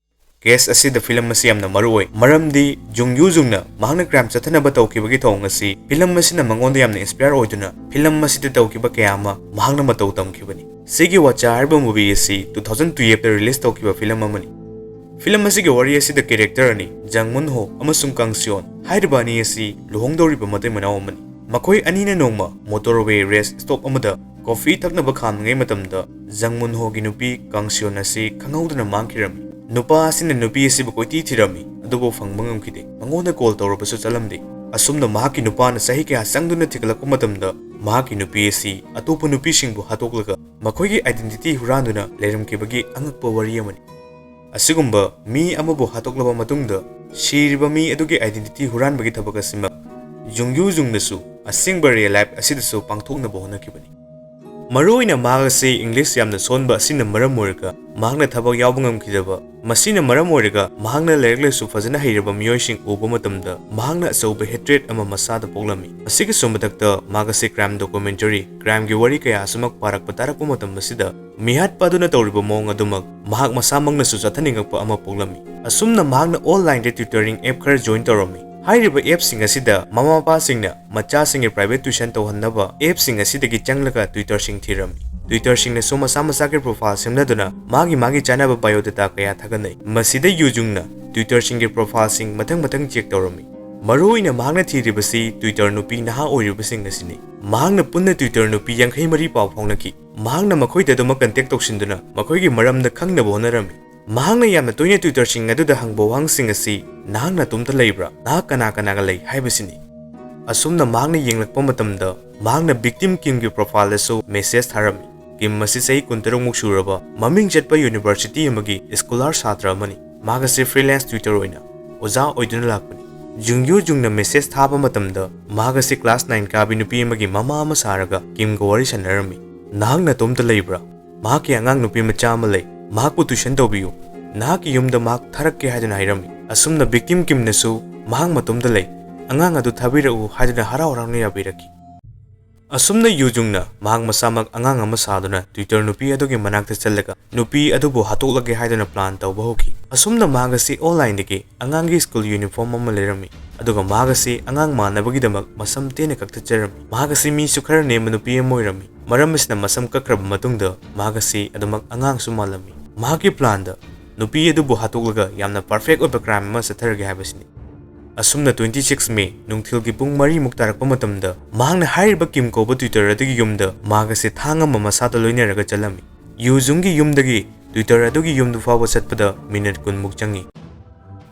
Case ꯑꯁꯤꯗ film ꯑꯁꯤ ꯌꯥꯝꯅ ꯃꯔꯨ ꯑꯣꯏ, ꯃꯔꯝꯗꯤ ꯖꯨꯡ ꯌꯨ ꯖꯨꯡꯅ ꯃꯍꯥꯛꯅ crime ꯆꯠꯊꯅꯕ ꯇꯧꯈꯤꯕꯒꯤ ꯊꯧꯑꯣꯡ ꯑꯁꯤ film ꯑꯁꯤꯅ ꯃꯉꯣꯟꯗ ꯌꯥꯝꯅ inspire ꯑꯣꯏꯗꯨꯅ film ꯑꯁꯤꯗ ꯇꯧꯈꯤꯕ ꯀꯌꯥ ꯑꯃ ꯃꯍꯥꯛꯅ ꯃꯇꯧ ꯇꯝꯈꯤꯕꯅꯤ꯫ ꯁꯤꯒꯤ Watcha ꯍꯥꯏꯔꯤꯕ movie ꯑꯁꯤ two thousand twelve ꯇ release ꯇꯧꯈꯤꯕ film ꯑꯃꯅꯤ꯫ Film ꯑꯁꯤꯒꯤ ꯋꯥꯔꯤ ꯑꯁꯤꯗ character ꯑꯅꯤ, ꯖꯪ ꯃꯨꯟ ꯍꯣ ꯑꯃꯁꯨꯡ ꯀꯪ ꯁꯤꯌꯣꯟ ꯍꯥꯏꯔꯤꯕ ꯑꯅꯤ ꯑꯁꯤ ꯂꯨꯍꯣꯡꯗꯧꯔꯤꯕ ꯃꯇꯩ ꯃꯅꯥꯎ ꯑꯃꯅꯤ꯫ ꯃꯈꯣꯏ ꯑꯅꯤꯅ ꯅꯣꯡꯃ motorway rest stop ꯑꯃꯗ coffee ꯊꯛꯅꯕ ꯈꯥꯝꯂꯤꯉꯩ ꯃꯇꯝꯗ, ꯖꯪ ꯃꯨꯟ ꯍꯣꯒꯤ ꯅꯨꯄꯤ ꯀꯪ ꯁꯤꯌꯣꯟ ꯑꯁꯤ ꯈꯪꯍꯧꯗꯅ ꯃꯥꯡꯈꯤꯔꯝꯃꯤ꯫ ꯅꯨꯄꯥ ꯑꯁꯤꯅ ꯅꯨꯄꯤ ꯑꯁꯤꯕꯨ ꯀꯣꯏꯊꯤ ꯊꯤꯔꯝꯃꯤ, ꯑꯗꯨꯕꯨ ꯐꯪꯕ ꯉꯝꯈꯤꯗꯦ꯫ ꯃꯉꯣꯟꯗ call ꯇꯧꯔꯕꯁꯨ ꯆꯠꯂꯝꯗꯦ꯫ ꯑꯁꯨꯝꯅ ꯃꯍꯥꯛꯀꯤ ꯅꯨꯄꯥꯅ ꯆꯍꯤ ꯀꯌꯥ ꯆꯪꯗꯨꯅ ꯊꯤꯒꯠꯂꯛꯄ ꯃꯇꯝꯗ, ꯃꯍꯥꯛꯀꯤ ꯅꯨꯄꯤ ꯑꯁꯤ ꯑꯇꯣꯞꯄ ꯅꯨꯄꯤꯁꯤꯡꯕꯨ ꯍꯥꯠꯇꯣꯛꯂꯒ ꯃꯈꯣꯏꯒꯤ identity ꯍꯨꯔꯥꯟꯗꯨꯅ ꯂꯩꯔꯝꯈꯤꯕꯒꯤ ꯑꯉꯛꯄ ꯋꯥꯔꯤ ꯑꯃꯅꯤ꯫ ꯑꯁꯤꯒꯨꯝꯕ ꯃꯤ ꯑꯃꯕꯨ ꯍꯥꯠꯇꯣꯛꯂꯕ ꯃꯇꯨꯡꯗ, ꯁꯤꯔꯤꯕ ꯃꯤ ꯑꯗꯨꯒꯤ identity ꯍꯨꯔꯥꯟꯕꯒꯤ ꯊꯕꯛ ꯑꯁꯤꯃꯛ ꯖꯨꯡ ꯌꯨ ꯖꯨꯡꯅꯁꯨ ꯑꯁꯦꯡꯕ real life ꯑꯁꯤꯗꯁꯨ ꯄꯥꯡꯊꯣꯛꯅꯕ ꯍꯣꯠꯅꯈꯤꯕꯅꯤ꯫ ꯃꯔꯨꯑꯣꯏꯅ ꯃꯍꯥꯛ ꯑꯁꯤ English ꯌꯥꯝꯅ ꯁꯣꯟꯕ ꯑꯁꯤꯅ ꯃꯔꯝ ꯑꯣꯏꯔꯒ ꯃꯍꯥꯛꯅ ꯊꯕꯛ ꯌꯥꯎꯕ ꯉꯝꯈꯤꯗꯕ, ꯃꯁꯤꯅ ꯃꯔꯝ ꯑꯣꯏꯔꯒ ꯃꯍꯥꯛꯅ ꯂꯥꯏꯔꯤꯛ ꯂꯥꯏꯁꯨ ꯐꯖꯅ ꯍꯩꯔꯕ ꯃꯤꯑꯣꯏꯁꯤꯡ ꯎꯕ ꯃꯇꯝꯗ ꯃꯍꯥꯛꯅ ꯑꯆꯧꯕ hatred ꯑꯃ ꯃꯁꯥꯗ ꯄꯣꯛꯂꯝꯃꯤ꯫ ꯑꯁꯤꯒꯤꯁꯨ ꯃꯊꯛꯇ, ꯃꯍꯥꯛ ꯑꯁꯤ crime documentary, crimeꯒꯤ ꯋꯥꯔꯤ ꯀꯌꯥ ꯑꯁꯤꯃꯛ ꯄꯥꯔꯛꯄ ꯇꯥꯔꯛꯄ ꯃꯇꯝ ꯑꯁꯤꯗ, ꯃꯤꯍꯥꯠꯄ ꯑꯗꯨꯅ ꯇꯧꯔꯤꯕ ꯃꯑꯣꯡ ꯑꯗꯨꯃꯛ ꯃꯍꯥꯛ ꯃꯁꯥꯃꯛꯅꯁꯨ ꯆꯠꯊꯅꯤꯡꯉꯛꯄ ꯑꯃ ꯄꯣꯛꯂꯝꯃꯤ꯫ ꯑꯁꯨꯝꯅ ꯃꯍꯥꯛꯅ online ꯗ tutoring app ꯈꯔ join ꯇꯧꯔꯝꯃꯤ꯫ ꯍꯥꯏꯔꯤꯕ ꯑꯦꯞꯁꯤꯡ ꯑꯁꯤꯗ ꯃꯃꯥ ꯃꯄꯥꯁꯤꯡꯅ ꯃꯆꯥꯁꯤꯡꯒꯤ private tuition ꯇꯧꯍꯟꯅꯕ ꯑꯦꯞꯁꯤꯡ ꯑꯁꯤꯗꯒꯤ ꯆꯪꯂꯒ tutorꯁꯤꯡ ꯊꯤꯔꯝꯃꯤ꯫ Tutorꯁꯤꯡꯅꯁꯨ ꯃꯁꯥ ꯃꯁꯥꯒꯤ profile ꯁꯦꯝꯅꯗꯨꯅ ꯃꯥꯒꯤ ꯃꯥꯒꯤ ꯆꯥꯅꯕ biodata ꯀꯌꯥ ꯊꯥꯒꯠꯅꯩ꯫ ꯃꯁꯤꯗ ꯌꯨꯖꯨꯡꯅ tutorꯁꯤꯡꯒꯤ profileꯁꯤꯡ ꯃꯊꯪ ꯃꯊꯪ check ꯇꯧꯔꯝꯃꯤ꯫ ꯃꯔꯨꯑꯣꯏꯅ ꯃꯍꯥꯛꯅ ꯊꯤꯔꯤꯕꯁꯤ tutor ꯅꯨꯄꯤ ꯅꯍꯥ ꯑꯣꯏꯔꯤꯕꯁꯤꯡ ꯑꯁꯤꯅꯤ꯫ ꯃꯍꯥꯛꯅ ꯄꯨꯟꯅ tutor ꯅꯨꯄꯤ ꯌꯥꯡꯈꯩ ꯃꯔꯤ ꯄꯥꯎ ꯐꯥꯎꯅꯈꯤ꯫ ꯃꯍꯥꯛꯅ ꯃꯈꯣꯏꯗ ꯑꯗꯨꯃꯛ contact ꯇꯧꯁꯤꯟꯗꯨꯅ ꯃꯈꯣꯏꯒꯤ ꯃꯔꯝꯗ ꯈꯪꯅꯕ ꯍꯣꯠꯅꯔꯝꯃꯤ꯫ ꯃꯍꯥꯛꯅ ꯌꯥꯝꯅ ꯇꯣꯏꯅ tutorꯁꯤꯡ ꯑꯗꯨꯗ ꯍꯪꯕ ꯋꯥꯍꯪꯁꯤꯡ ꯑꯁꯤ, "ꯅꯍꯥꯛ ꯅꯇꯣꯝꯇ ꯂꯩꯕ꯭ꯔꯥ? ꯅꯍꯥꯛ ꯀꯅꯥ ꯀꯅꯥꯒ ꯂꯩ?" ꯍꯥꯏꯕꯁꯤꯅꯤ꯫ ꯑꯁꯨꯝꯅ ꯃꯍꯥꯛꯅ ꯌꯦꯡꯂꯛꯄ ꯃꯇꯝꯗ, ꯃꯍꯥꯛꯅ victim ꯀꯤꯝꯒꯤ profileꯗꯁꯨ message ꯊꯥꯔꯝꯃꯤ꯫ ꯀꯤꯝ ꯑꯁꯤ ꯆꯍꯤ ꯀꯨꯟꯇꯔꯨꯛ ꯃꯨꯛ ꯁꯨꯔꯕ, ꯃꯃꯤꯡ ꯆꯠꯄ university ꯑꯃꯒꯤ scholar ꯁꯥꯇ꯭ꯔ ꯑꯃꯅꯤ꯫ ꯃꯍꯥꯛ ꯑꯁꯤ freelance tutor ꯑꯣꯏꯅ ꯑꯣꯖꯥ ꯑꯣꯏꯗꯨꯅ ꯂꯥꯛꯄꯅꯤ꯫ ꯖꯨꯡ ꯌꯨ ꯖꯨꯡꯅ message ꯊꯥꯕ ꯃꯇꯝꯗ, ꯃꯍꯥꯛ ꯑꯁꯤ class nine ꯀꯥꯕꯤ ꯅꯨꯄꯤ ꯑꯃꯒꯤ ꯃꯃꯥ ꯑꯃ ꯁꯥꯔꯒ ꯀꯤꯝꯒ ꯋꯥꯔꯤ ꯁꯥꯟꯅꯔꯝꯃꯤ꯫ "ꯅꯍꯥꯛ ꯅꯇꯣꯝꯇ ꯂꯩꯕ꯭ꯔꯥ? ꯃꯍꯥꯛꯀꯤ ꯑꯉꯥꯡ ꯅꯨꯄꯤ ꯃꯆꯥ ꯑꯃ ꯂꯩ꯫ ꯃꯍꯥꯛꯄꯨ tuition ꯇꯧꯕꯤꯌꯨ꯫ ꯅꯍꯥꯛꯀꯤ ꯌꯨꯝꯗ ꯃꯍꯥꯛ ꯊꯥꯔꯛꯀꯦ" ꯍꯥꯏꯗꯨꯅ ꯍꯥꯏꯔꯝꯃꯤ꯫ ꯑꯁꯨꯝꯅ victim ꯀꯤꯝꯅꯁꯨ "ꯃꯍꯥꯛ ꯃꯇꯣꯝꯇ ꯂꯩ, ꯑꯉꯥꯡ ꯑꯗꯨ ꯊꯥꯕꯤꯔꯛꯎ" ꯍꯥꯏꯗꯨꯅ ꯍꯔꯥꯎ ꯍꯔꯥꯎꯅ ꯌꯥꯕꯤꯔꯛꯈꯤ꯫ ꯑꯁꯨꯝꯅ ꯌꯨꯖꯨꯡꯅ ꯃꯍꯥꯛ ꯃꯁꯥꯃꯛ ꯑꯉꯥꯡ ꯑꯃ ꯁꯥꯗꯨꯅ tutor ꯅꯨꯄꯤ ꯑꯗꯨꯒꯤ ꯃꯅꯥꯛꯇ ꯆꯠꯂꯒ ꯅꯨꯄꯤ ꯑꯗꯨꯕꯨ ꯍꯥꯠꯇꯣꯛꯂꯒꯦ ꯍꯥꯏꯗꯨꯅ plan ꯇꯧꯕ ꯍꯧꯈꯤ꯫ ꯑꯁꯨꯝꯅ ꯃꯍꯥꯛ ꯑꯁꯤ onlineꯗꯒꯤ ꯑꯉꯥꯡꯒꯤ school uniform ꯑꯃ ꯂꯩꯔꯝꯃꯤ, ꯑꯗꯨꯒ ꯃꯍꯥꯛ ꯑꯁꯤ ꯑꯉꯥꯡ ꯃꯥꯟꯅꯕꯒꯤꯗꯃꯛ ꯃꯁꯝ ꯇꯦꯟꯅ ꯀꯛꯊꯠꯆꯔꯝꯃꯤ꯫ ꯃꯍꯥꯛ ꯑꯁꯤ ꯃꯤꯁꯨ ꯈꯔ ꯅꯦꯝꯕ ꯅꯨꯄꯤ ꯑꯃ ꯑꯣꯏꯔꯝꯃꯤ, ꯃꯔꯝ ꯑꯁꯤꯅ ꯃꯁꯝ ꯀꯛꯈ꯭ꯔꯕ ꯃꯇꯨꯡꯗ ꯃꯍꯥꯛ ꯑꯁꯤ ꯑꯗꯨꯃꯛ ꯑꯉꯥꯡꯁꯨ ꯃꯥꯜꯂꯝꯃꯤ꯫ ꯃꯍꯥꯛꯀꯤ planꯗ ꯅꯨꯄꯤ ꯑꯗꯨꯕꯨ ꯍꯥꯠꯇꯣꯛꯂꯒ ꯌꯥꯝꯅ perfect ꯑꯣꯏꯕ crime ꯑꯃ ꯆꯠꯊꯔꯒꯦ ꯍꯥꯏꯕꯁꯤꯅꯤ꯫ ꯑꯁꯨꯝꯅ twenty six May ꯅꯨꯡꯊꯤꯜꯒꯤ ꯄꯨꯡ ꯃꯔꯤꯃꯨꯛ ꯇꯥꯔꯛꯄ ꯃꯇꯝꯗ ꯃꯍꯥꯛꯅ ꯍꯥꯏꯔꯤꯕ ꯀꯤꯝ ꯀꯧꯕ tutor ꯑꯗꯨꯒꯤ ꯌꯨꯝꯗ ꯃꯍꯥꯛ ꯑꯁꯤ ꯊꯥꯡ ꯑꯃ ꯃꯁꯥꯗ ꯂꯣꯏꯅꯔꯒ ꯆꯠꯂꯝꯃꯤ꯫ ꯌꯨꯖꯨꯡꯒꯤ ꯌꯨꯝꯗꯒꯤ tutor ꯑꯗꯨꯒꯤ ꯌꯨꯝꯗꯨ ꯐꯥꯎꯕ ꯆꯠꯄꯗ minute ꯀꯨꯟꯃꯨꯛ ꯆꯪꯉꯤ꯫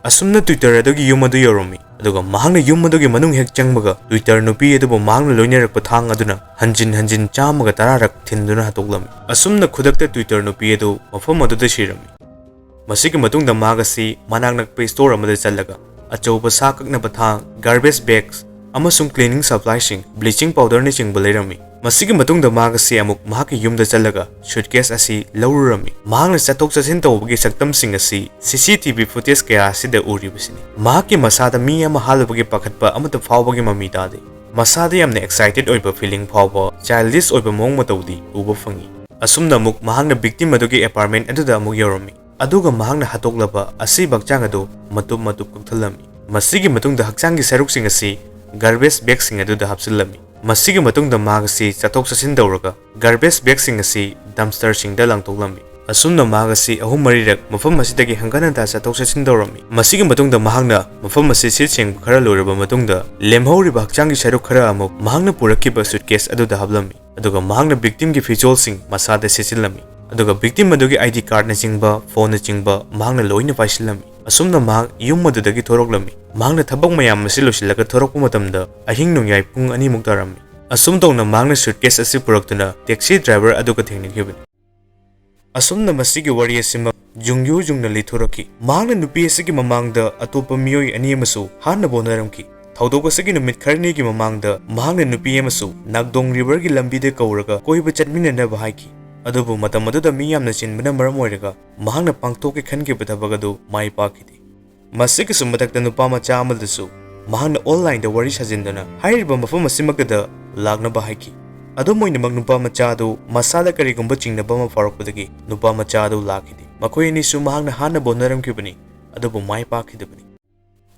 ꯑꯁꯨꯝꯅ tutor ꯑꯗꯨꯒꯤ ꯌꯨꯝ ꯑꯗꯨ ꯌꯧꯔꯝꯃꯤ, ꯑꯗꯨꯒ ꯃꯍꯥꯛꯅ ꯌꯨꯝ ꯑꯗꯨꯒꯤ ꯃꯅꯨꯡ ꯍꯦꯛ ꯆꯪꯕꯒ tutor ꯅꯨꯄꯤ ꯑꯗꯨꯕꯨ ꯃꯍꯥꯛꯅ ꯂꯣꯏꯅꯔꯛꯄ ꯊꯥꯡ ꯑꯗꯨꯅ ꯍꯟꯖꯤꯟ ꯍꯟꯖꯤꯟ ꯆꯥꯝꯃꯒ ꯇꯔꯥꯔꯛ ꯊꯤꯟꯗꯨꯅ ꯍꯥꯠꯇꯣꯛꯂꯝꯃꯤ꯫ ꯑꯁꯨꯝꯅ ꯈꯨꯗꯛꯇ tutor ꯅꯨꯄꯤ ꯑꯗꯨ ꯃꯐꯝ ꯑꯗꯨꯗ ꯁꯤꯔꯝꯃꯤ꯫ ꯃꯁꯤꯒꯤ ꯃꯇꯨꯡꯗ ꯃꯍꯥꯛ ꯑꯁꯤ ꯃꯅꯥꯛ ꯅꯛꯄ store ꯑꯃꯗ ꯆꯠꯂꯒ ꯑꯆꯧꯕ ꯁꯥ ꯀꯛꯅꯕ ꯊꯥꯡ, garbage bags, ꯑꯃꯁꯨꯡ cleaning supplyꯁꯤꯡ, bleaching powderꯅꯆꯤꯡꯕ ꯂꯩꯔꯝꯃꯤ꯫ ꯃꯁꯤꯒꯤ ꯃꯇꯨꯡꯗ ꯃꯍꯥꯛ ꯑꯁꯤ ꯑꯃꯨꯛ ꯃꯍꯥꯛꯀꯤ ꯌꯨꯝꯗ ꯆꯠꯂꯒ suitcase ꯑꯁꯤ ꯂꯧꯔꯨꯔꯝꯃꯤ꯫ ꯃꯍꯥꯛꯅ ꯆꯠꯊꯣꯛ ꯆꯠꯁꯤꯟ ꯇꯧꯕꯒꯤ ꯁꯛꯇꯝꯁꯤꯡ ꯑꯁꯤ CCTV footage ꯀꯌꯥ ꯑꯁꯤꯗ ꯎꯔꯤꯕꯁꯤꯅꯤ꯫ ꯃꯍꯥꯛꯀꯤ ꯃꯁꯥꯗ ꯃꯤ ꯑꯃ ꯍꯥꯠꯂꯨꯕꯒꯤ ꯄꯥꯈꯠꯄ ꯑꯃꯠꯇ ꯐꯥꯎꯕꯒꯤ ꯃꯃꯤ ꯇꯥꯗꯦ꯫ ꯃꯁꯥꯗ ꯌꯥꯝꯅ excited ꯑꯣꯏꯕ feeling ꯐꯥꯎꯕ, childish ꯑꯣꯏꯕ ꯃꯑꯣꯡ ꯃꯇꯧꯗꯤ ꯎꯕ ꯐꯪꯉꯤ꯫ ꯑꯁꯨꯝꯅ ꯑꯃꯨꯛ ꯃꯍꯥꯛꯅ victim ꯑꯗꯨꯒꯤ apartment ꯑꯗꯨꯗ ꯑꯃꯨꯛ ꯌꯧꯔꯝꯃꯤ꯫ ꯑꯗꯨꯒ ꯃꯍꯥꯛꯅ ꯍꯥꯠꯇꯣꯛꯂꯕ ꯑꯁꯤ ꯍꯛꯆꯥꯡ ꯑꯗꯨ ꯃꯇꯨꯞ ꯃꯇꯨꯞ ꯀꯛꯊꯠꯂꯝꯃꯤ꯫ ꯃꯁꯤꯒꯤ ꯃꯇꯨꯡꯗ ꯍꯛꯆꯥꯡꯒꯤ ꯁꯔꯨꯛꯁꯤꯡ ꯑꯁꯤ garbage bagꯁꯤꯡ ꯑꯗꯨꯗ ꯍꯥꯞꯆꯤꯜꯂꯝꯃꯤ꯫ ꯃꯁꯤꯒꯤ ꯃꯇꯨꯡꯗ ꯃꯍꯥꯛ ꯑꯁꯤ ꯆꯠꯊꯣꯛ ꯆꯠꯁꯤꯟ ꯇꯧꯔꯒ garbage bagꯁꯤꯡ ꯑꯁꯤ dumpsterꯁꯤꯡꯗ ꯂꯪꯊꯣꯛꯂꯝꯃꯤ꯫ ꯑꯁꯨꯝꯅ ꯃꯍꯥꯛ ꯑꯁꯤ ꯑꯍꯨꯝ ꯃꯔꯤꯔꯛ ꯃꯐꯝ ꯑꯁꯤꯗꯒꯤ ꯍꯪꯒꯠ ꯍꯟꯗꯥ ꯆꯠꯊꯣꯛ ꯆꯠꯁꯤꯟ ꯇꯧꯔꯝꯃꯤ꯫ ꯃꯁꯤꯒꯤ ꯃꯇꯨꯡꯗ ꯃꯍꯥꯛꯅ ꯃꯐꯝ ꯑꯁꯤ ꯁꯤꯠ ꯁꯦꯡꯕ ꯈꯔ ꯂꯣꯏꯔꯕ ꯃꯇꯨꯡꯗ, ꯂꯦꯝꯍꯧꯔꯤꯕ ꯍꯛꯆꯥꯡꯒꯤ ꯁꯔꯨꯛ ꯈꯔ ꯑꯃꯨꯛ ꯃꯍꯥꯛꯅ ꯄꯨꯔꯛꯈꯤꯕ suitcase ꯑꯗꯨꯗ ꯍꯥꯞꯂꯝꯃꯤ꯫ ꯑꯗꯨꯒ ꯃꯍꯥꯛꯅ victimꯒꯤ ꯐꯤꯖꯣꯜꯁꯤꯡ ꯃꯁꯥꯗ ꯁꯦꯠꯆꯤꯜꯂꯝꯃꯤ꯫ ꯑꯗꯨꯒ victim ꯑꯗꯨꯒꯤ ID cardꯅꯆꯤꯡꯕ, phoneꯅꯆꯤꯡꯕ ꯃꯍꯥꯛꯅ ꯂꯣꯏꯅ ꯄꯥꯏꯁꯤꯜꯂꯝꯃꯤ꯫ ꯑꯁꯨꯝꯅ ꯃꯍꯥꯛ ꯌꯨꯝ ꯑꯗꯨꯗꯒꯤ ꯊꯣꯔꯛꯂꯝꯃꯤ꯫ ꯃꯍꯥꯛꯅ ꯊꯕꯛ ꯃꯌꯥꯝ ꯑꯁꯤ ꯂꯣꯏꯁꯤꯜꯂꯒ ꯊꯣꯔꯛꯄ ꯃꯇꯝꯗ ꯑꯍꯤꯡ ꯅꯣꯡꯌꯥꯏ ꯄꯨꯡ ꯑꯅꯤꯃꯨꯛ ꯇꯥꯔꯝꯃꯤ꯫ ꯑꯁꯨꯝ ꯇꯧꯅ ꯃꯍꯥꯛꯅ suitcase ꯑꯁꯤ ꯄꯨꯔꯛꯇꯨꯅ taxi driver ꯑꯗꯨꯒ ꯊꯦꯡꯅꯈꯤꯕꯅꯤ꯫ ꯑꯁꯨꯝꯅ ꯃꯁꯤꯒꯤ ꯋꯥꯔꯤ ꯑꯁꯤꯃꯛ ꯌꯨꯡꯌꯨ ꯌꯨꯡꯅ ꯂꯤꯊꯣꯔꯛꯈꯤ꯫ ꯃꯍꯥꯛꯅ ꯅꯨꯄꯤ ꯑꯁꯤꯒꯤ ꯃꯃꯥꯡꯗ ꯑꯇꯣꯞꯄ ꯃꯤꯑꯣꯏ ꯑꯅꯤ ꯑꯃꯁꯨ ꯍꯥꯠꯅꯕ ꯍꯣꯠꯅꯔꯝꯈꯤ꯫ ꯊꯧꯗꯣꯛ ꯑꯁꯤꯒꯤ ꯅꯨꯃꯤꯠ ꯈꯔꯅꯤꯒꯤ ꯃꯃꯥꯡꯗ ꯃꯍꯥꯛꯅ ꯅꯨꯄꯤ ꯑꯃꯁꯨ ꯅꯥꯒꯗꯣꯡ riverꯒꯤ ꯂꯝꯕꯤꯗ ꯀꯧꯔꯒ ꯀꯣꯏꯕ ꯆꯠꯃꯤꯟꯅꯅꯕ ꯍꯥꯏꯈꯤ꯫ ꯑꯗꯨꯕꯨ ꯃꯇꯝ ꯑꯗꯨꯗ ꯃꯤ ꯌꯥꯝꯅ ꯆꯤꯟꯕꯅ ꯃꯔꯝ ꯑꯣꯏꯔꯒ ꯃꯍꯥꯛꯅ ꯄꯥꯡꯊꯣꯛꯀꯦ ꯈꯟꯈꯤꯕ ꯊꯕꯛ ꯑꯗꯨ ꯃꯥꯏ ꯄꯥꯛꯈꯤꯗꯦ꯫ ꯃꯁꯤꯒꯤꯁꯨ ꯃꯊꯛꯇ ꯅꯨꯄꯥ ꯃꯆꯥ ꯑꯃꯗꯁꯨ ꯃꯍꯥꯛꯅ onlineꯗ ꯋꯥꯔꯤ ꯁꯥꯖꯤꯟꯗꯨꯅ ꯍꯥꯏꯔꯤꯕ ꯃꯐꯝ ꯑꯁꯤꯃꯛꯇꯗ ꯂꯥꯛꯅꯕ ꯍꯥꯏꯈꯤ꯫ ꯑꯗꯨꯝ ꯑꯣꯏꯅꯃꯛ ꯅꯨꯄꯥ ꯃꯆꯥ ꯑꯗꯨ ꯃꯁꯥꯗ ꯀꯔꯤꯒꯨꯝꯕ ꯆꯤꯡꯅꯕ ꯑꯃ ꯐꯥꯎꯔꯛꯄꯗꯒꯤ ꯅꯨꯄꯥ ꯃꯆꯥ ꯑꯗꯨ ꯂꯥꯛꯈꯤꯗꯦ꯫ ꯃꯈꯣꯏ ꯑꯅꯤꯁꯨ ꯃꯍꯥꯛꯅ ꯍꯥꯠꯅꯕ ꯍꯣꯠꯅꯔꯝꯈꯤꯕꯅꯤ, ꯑꯗꯨꯕꯨ ꯃꯥꯏ ꯄꯥꯛꯈꯤꯗꯕꯅꯤ꯫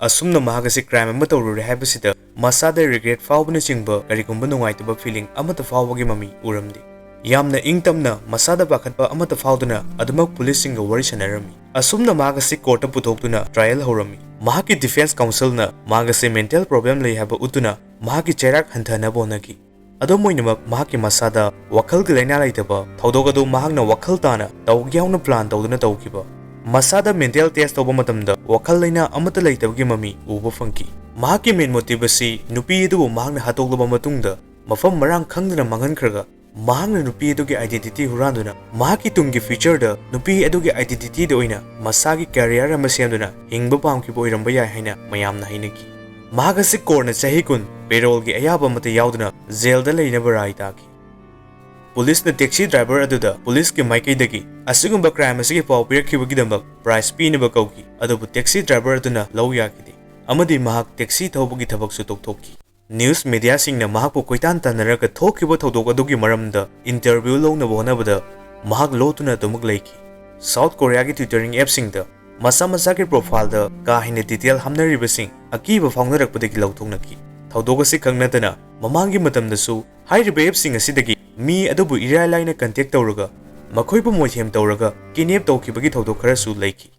ꯑꯁꯨꯝꯅ ꯃꯍꯥꯛ ꯑꯁꯤ crime ꯑꯃ ꯇꯧꯔꯨꯔꯦ ꯍꯥꯏꯕꯁꯤꯗ ꯃꯁꯥꯗ regret ꯐꯥꯎꯕꯅꯆꯤꯡꯕ ꯀꯔꯤꯒꯨꯝꯕ ꯅꯨꯡꯉꯥꯏꯇꯕ feeling ꯑꯃꯠꯇ ꯐꯥꯎꯕꯒꯤ ꯃꯃꯤ ꯎꯔꯝꯗꯦ꯫ ꯌꯥꯝꯅ ꯏꯪ ꯇꯞꯅ, ꯃꯁꯥꯗ ꯄꯥꯈꯠꯄ ꯑꯃꯠꯇ ꯐꯥꯎꯗꯅ ꯑꯗꯨꯃꯛ policeꯁꯤꯡꯒ ꯋꯥꯔꯤ ꯁꯥꯟꯅꯔꯝꯃꯤ꯫ ꯑꯁꯨꯝꯅ ꯃꯍꯥꯛ ꯑꯁꯤ courtꯇ ꯄꯨꯊꯣꯛꯇꯨꯅ trial ꯍꯧꯔꯝꯃꯤ꯫ ꯃꯍꯥꯛꯀꯤ defence counselꯅ ꯃꯍꯥꯛ ꯑꯁꯤ mental problem ꯂꯩ ꯍꯥꯏꯕ ꯎꯠꯇꯨꯅ ꯃꯍꯥꯛꯀꯤ ꯆꯩꯔꯥꯛ ꯍꯟꯊꯍꯟꯅꯕ ꯍꯣꯠꯅꯈꯤ꯫ ꯑꯗꯨꯝ ꯑꯣꯏꯅꯃꯛ, ꯃꯍꯥꯛꯀꯤ ꯃꯁꯥꯗ ꯋꯥꯈꯜꯒꯤ ꯂꯥꯏꯅꯥ ꯂꯩꯇꯕ ꯊꯧꯗꯣꯛ ꯑꯗꯨ ꯃꯍꯥꯛꯅ ꯋꯥꯈꯜ ꯇꯥꯅ ꯇꯧꯒꯦ ꯌꯥꯎꯅ plan ꯇꯧꯗꯨꯅ ꯇꯧꯈꯤꯕ, ꯃꯁꯥꯗ mental test ꯇꯧꯕ ꯃꯇꯝꯗ ꯋꯥꯈꯜ ꯂꯩꯅꯥ ꯑꯃꯠꯇ ꯂꯩꯇꯕꯒꯤ ꯃꯃꯤ ꯎꯕ ꯐꯪꯈꯤ꯫ ꯃꯍꯥꯛꯀꯤ main motive ꯑꯁꯤ ꯅꯨꯄꯤ ꯑꯗꯨꯕꯨ ꯃꯍꯥꯛꯅ ꯍꯥꯠꯇꯣꯛꯂꯕ ꯃꯇꯨꯡꯗ ꯃꯐꯝ ꯃꯔꯥꯡ ꯈꯪꯗꯅ ꯃꯥꯡꯍꯟꯈ꯭ꯔꯒ, ꯃꯍꯥꯛꯅ ꯅꯨꯄꯤ ꯑꯗꯨꯒꯤ identity ꯍꯨꯔꯥꯟꯗꯨꯅ ꯃꯍꯥꯛꯀꯤ ꯇꯨꯡꯒꯤ futureꯗ ꯅꯨꯄꯤ ꯑꯗꯨꯒꯤ identityꯗ ꯑꯣꯏꯅ ꯃꯁꯥꯒꯤ career ꯑꯃ ꯁꯦꯝꯗꯨꯅ ꯍꯤꯡꯕ ꯄꯥꯝꯈꯤꯕ ꯑꯣꯏꯔꯝꯕ ꯌꯥꯏ ꯍꯥꯏꯅ ꯃꯌꯥꯝꯅ ꯍꯥꯏꯅꯈꯤ꯫ ꯃꯍꯥꯛ ꯑꯁꯤ courtꯅ ꯆꯍꯤ ꯀꯨꯟ paroleꯒꯤ ꯑꯌꯥꯕ ꯑꯃꯠꯇ ꯌꯥꯎꯗꯅ jailꯗ ꯂꯩꯅꯕ ꯔꯥꯏ ꯇꯥꯈꯤ꯫ Policeꯅ taxi driver ꯑꯗꯨꯗ policeꯀꯤ ꯃꯥꯏꯀꯩꯗꯒꯤ ꯑꯁꯤꯒꯨꯝꯕ crime ꯑꯁꯤꯒꯤ ꯄꯥꯎ ꯄꯤꯔꯛꯈꯤꯕꯒꯤꯗꯃꯛ prize ꯄꯤꯅꯕ ꯀꯧꯈꯤ, ꯑꯗꯨꯕꯨ taxi driver ꯑꯗꯨꯅ ꯂꯧ ꯌꯥꯈꯤꯗꯦ, ꯑꯃꯗꯤ ꯃꯍꯥꯛ taxi ꯊꯧꯕꯒꯤ ꯊꯕꯛꯁꯨ ꯇꯣꯛꯊꯣꯛꯈꯤ꯫ News mediaꯁꯤꯡꯅ ꯃꯍꯥꯛꯄꯨ ꯀꯣꯏꯇꯥꯟ ꯇꯥꯟꯅꯔꯒ ꯊꯣꯛꯈꯤꯕ ꯊꯧꯗꯣꯛ ꯑꯗꯨꯒꯤ ꯃꯔꯝꯗ interview ꯂꯧꯅꯕ ꯍꯣꯠꯅꯕꯗ ꯃꯍꯥꯛ ꯂꯣꯠꯇꯨꯅ ꯑꯗꯨꯃꯛ ꯂꯩꯈꯤ꯫ South Koreaꯒꯤ tutoring appꯁꯤꯡꯗ ꯃꯁꯥ ꯃꯁꯥꯒꯤ profileꯗ ꯀꯥ ꯍꯦꯟꯅ detail ꯍꯥꯞꯅꯔꯤꯕꯁꯤꯡ ꯑꯀꯤꯕ ꯐꯥꯎꯅꯔꯛꯄꯗꯒꯤ ꯂꯧꯊꯣꯛꯅꯈꯤ꯫ ꯊꯧꯗꯣꯛ ꯑꯁꯤ ꯈꯛ ꯅꯠꯇꯅ ꯃꯃꯥꯡꯒꯤ ꯃꯇꯝꯗꯁꯨ ꯍꯥꯏꯔꯤꯕ appꯁꯤꯡ ꯑꯁꯤꯗꯒꯤ ꯃꯤ ꯑꯗꯨꯕꯨ ꯏꯔꯥꯏ ꯂꯥꯏꯅ contact ꯇꯧꯔꯒ ꯃꯈꯣꯏꯕꯨ ꯃꯣꯏꯊꯦꯝ ꯇꯧꯔꯒ kidnap ꯇꯧꯈꯤꯕꯒꯤ ꯊꯧꯗꯣꯛ ꯈꯔꯁꯨ ꯂꯩꯈꯤ꯫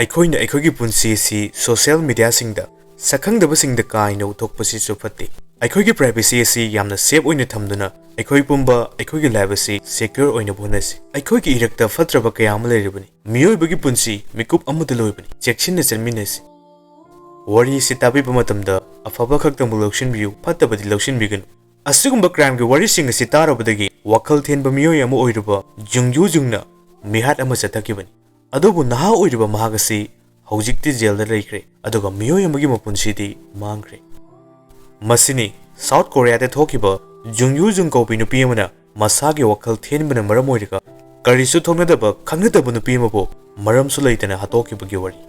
ꯑꯩꯈꯣꯏꯅ ꯑꯩꯈꯣꯏꯒꯤ ꯄꯨꯟꯁꯤ ꯑꯁꯤ social mediaꯁꯤꯡꯗ ꯁꯛꯈꯪꯗꯕꯁꯤꯡꯗ ꯀꯥ ꯍꯦꯟꯅ ꯎꯠꯊꯣꯛꯄꯁꯤꯁꯨ ꯐꯠꯇꯦ꯫ ꯑꯩꯈꯣꯏꯒꯤ privacy ꯑꯁꯤ ꯌꯥꯝꯅ safe ꯑꯣꯏꯅ ꯊꯝꯗꯨꯅ ꯑꯩꯈꯣꯏ ꯄꯨꯝꯕ ꯑꯩꯈꯣꯏꯒꯤ life ꯑꯁꯤ secure ꯑꯣꯏꯅꯕ ꯍꯣꯠꯅꯁꯤ꯫ ꯑꯩꯈꯣꯏꯒꯤ ꯏꯔꯛꯇ ꯐꯠꯇ꯭ꯔꯕ ꯀꯌꯥ ꯑꯃ ꯂꯩꯔꯤꯕꯅꯤ꯫ ꯃꯤꯑꯣꯏꯕꯒꯤ ꯄꯨꯟꯁꯤ ꯃꯤꯀꯨꯞ ꯑꯃꯗ ꯂꯣꯏꯕꯅꯤ꯫ ꯆꯦꯛꯁꯤꯟꯅ ꯆꯠꯃꯤꯟꯅꯁꯤ꯫ ꯋꯥꯔꯤ ꯑꯁꯤ ꯇꯥꯕꯤꯕ ꯃꯇꯝꯗ ꯑꯐꯕ ꯈꯛꯇꯃꯛ ꯂꯧꯁꯤꯟꯕꯤꯌꯨ, ꯐꯠꯇꯕꯗꯤ ꯂꯧꯁꯤꯟꯕꯤꯒꯅꯨ꯫ ꯑꯁꯤꯒꯨꯝꯕ crimeꯒꯤ ꯋꯥꯔꯤꯁꯤꯡ ꯑꯁꯤ ꯇꯥꯔꯨꯕꯗꯒꯤ ꯋꯥꯈꯜ ꯊꯦꯟꯕ ꯃꯤꯑꯣꯏ ꯑꯃ ꯑꯣꯏꯔꯨꯕ ꯖꯨꯡ ꯌꯨ ꯖꯨꯡꯅ ꯃꯤꯍꯥꯠ ꯑꯃ ꯆꯠꯊꯈꯤꯕꯅꯤ꯫ ꯑꯗꯨꯕꯨ ꯅꯍꯥ ꯑꯣꯏꯔꯤꯕ ꯃꯍꯥꯛ ꯑꯁꯤ ꯍꯧꯖꯤꯛꯇꯤ jailꯗ ꯂꯩꯈ꯭ꯔꯦ, ꯑꯗꯨꯒ ꯃꯤꯑꯣꯏ ꯑꯃꯒꯤ ꯃꯄꯨꯟꯁꯤꯗꯤ ꯃꯥꯡꯈ꯭ꯔꯦ꯫ ꯃꯁꯤꯅꯤ South Koreaꯗ ꯊꯣꯛꯈꯤꯕ ꯖꯨꯡ ꯌꯨ ꯖꯨꯡ ꯀꯧꯕꯤ ꯅꯨꯄꯤ ꯑꯃꯅ ꯃꯁꯥꯒꯤ ꯋꯥꯈꯜ ꯊꯦꯟꯕꯅ ꯃꯔꯝ ꯑꯣꯏꯔꯒ ꯀꯔꯤꯁꯨ ꯊꯣꯛꯅꯗꯕ ꯈꯪꯅꯗꯕ ꯅꯨꯄꯤ ꯑꯃꯕꯨ ꯃꯔꯝꯁꯨ ꯂꯩꯇꯅ ꯍꯥꯠꯇꯣꯛꯈꯤꯕꯒꯤ ꯋꯥꯔꯤ꯫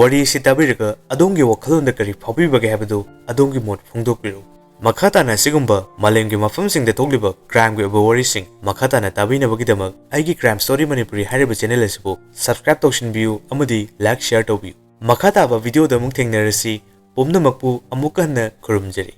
ꯋꯥꯔꯤ ꯑꯁꯤ ꯇꯥꯕꯤꯔꯒ ꯑꯗꯣꯝꯒꯤ ꯋꯥꯈꯜꯂꯣꯟꯗ ꯀꯔꯤ ꯐꯥꯎꯕꯤꯕꯒꯦ ꯍꯥꯏꯕꯗꯨ ꯑꯗꯣꯝꯒꯤ ꯃꯣꯠ ꯐꯣꯡꯗꯣꯛꯄꯤꯔꯛꯎ꯫ ꯃꯈꯥ ꯇꯥꯅ ꯑꯁꯤꯒꯨꯝꯕ ꯃꯥꯂꯦꯝꯒꯤ ꯃꯐꯝꯁꯤꯡꯗ ꯊꯣꯛꯂꯤꯕ crimeꯒꯤ ꯑꯣꯏꯕ ꯋꯥꯔꯤꯁꯤꯡ ꯃꯈꯥ ꯇꯥꯅ ꯇꯥꯕꯤꯅꯕꯒꯤꯗꯃꯛ ꯑꯩꯒꯤ Crime Story Manipuri ꯍꯥꯏꯔꯤꯕ channel ꯑꯁꯤꯕꯨ subscribe ꯇꯧꯁꯤꯟꯕꯤꯌꯨ ꯑꯃꯗꯤ like, share ꯇꯧꯕꯤꯌꯨ꯫ ꯃꯈꯥ ꯇꯥꯕ videoꯗ ꯑꯃꯨꯛ ꯊꯦꯡꯅꯔꯁꯤ꯫ ꯄꯨꯝꯅꯃꯛꯄꯨ ꯑꯃꯨꯛ ꯍꯟꯅ ꯈꯨꯔꯨꯝꯖꯔꯤ꯫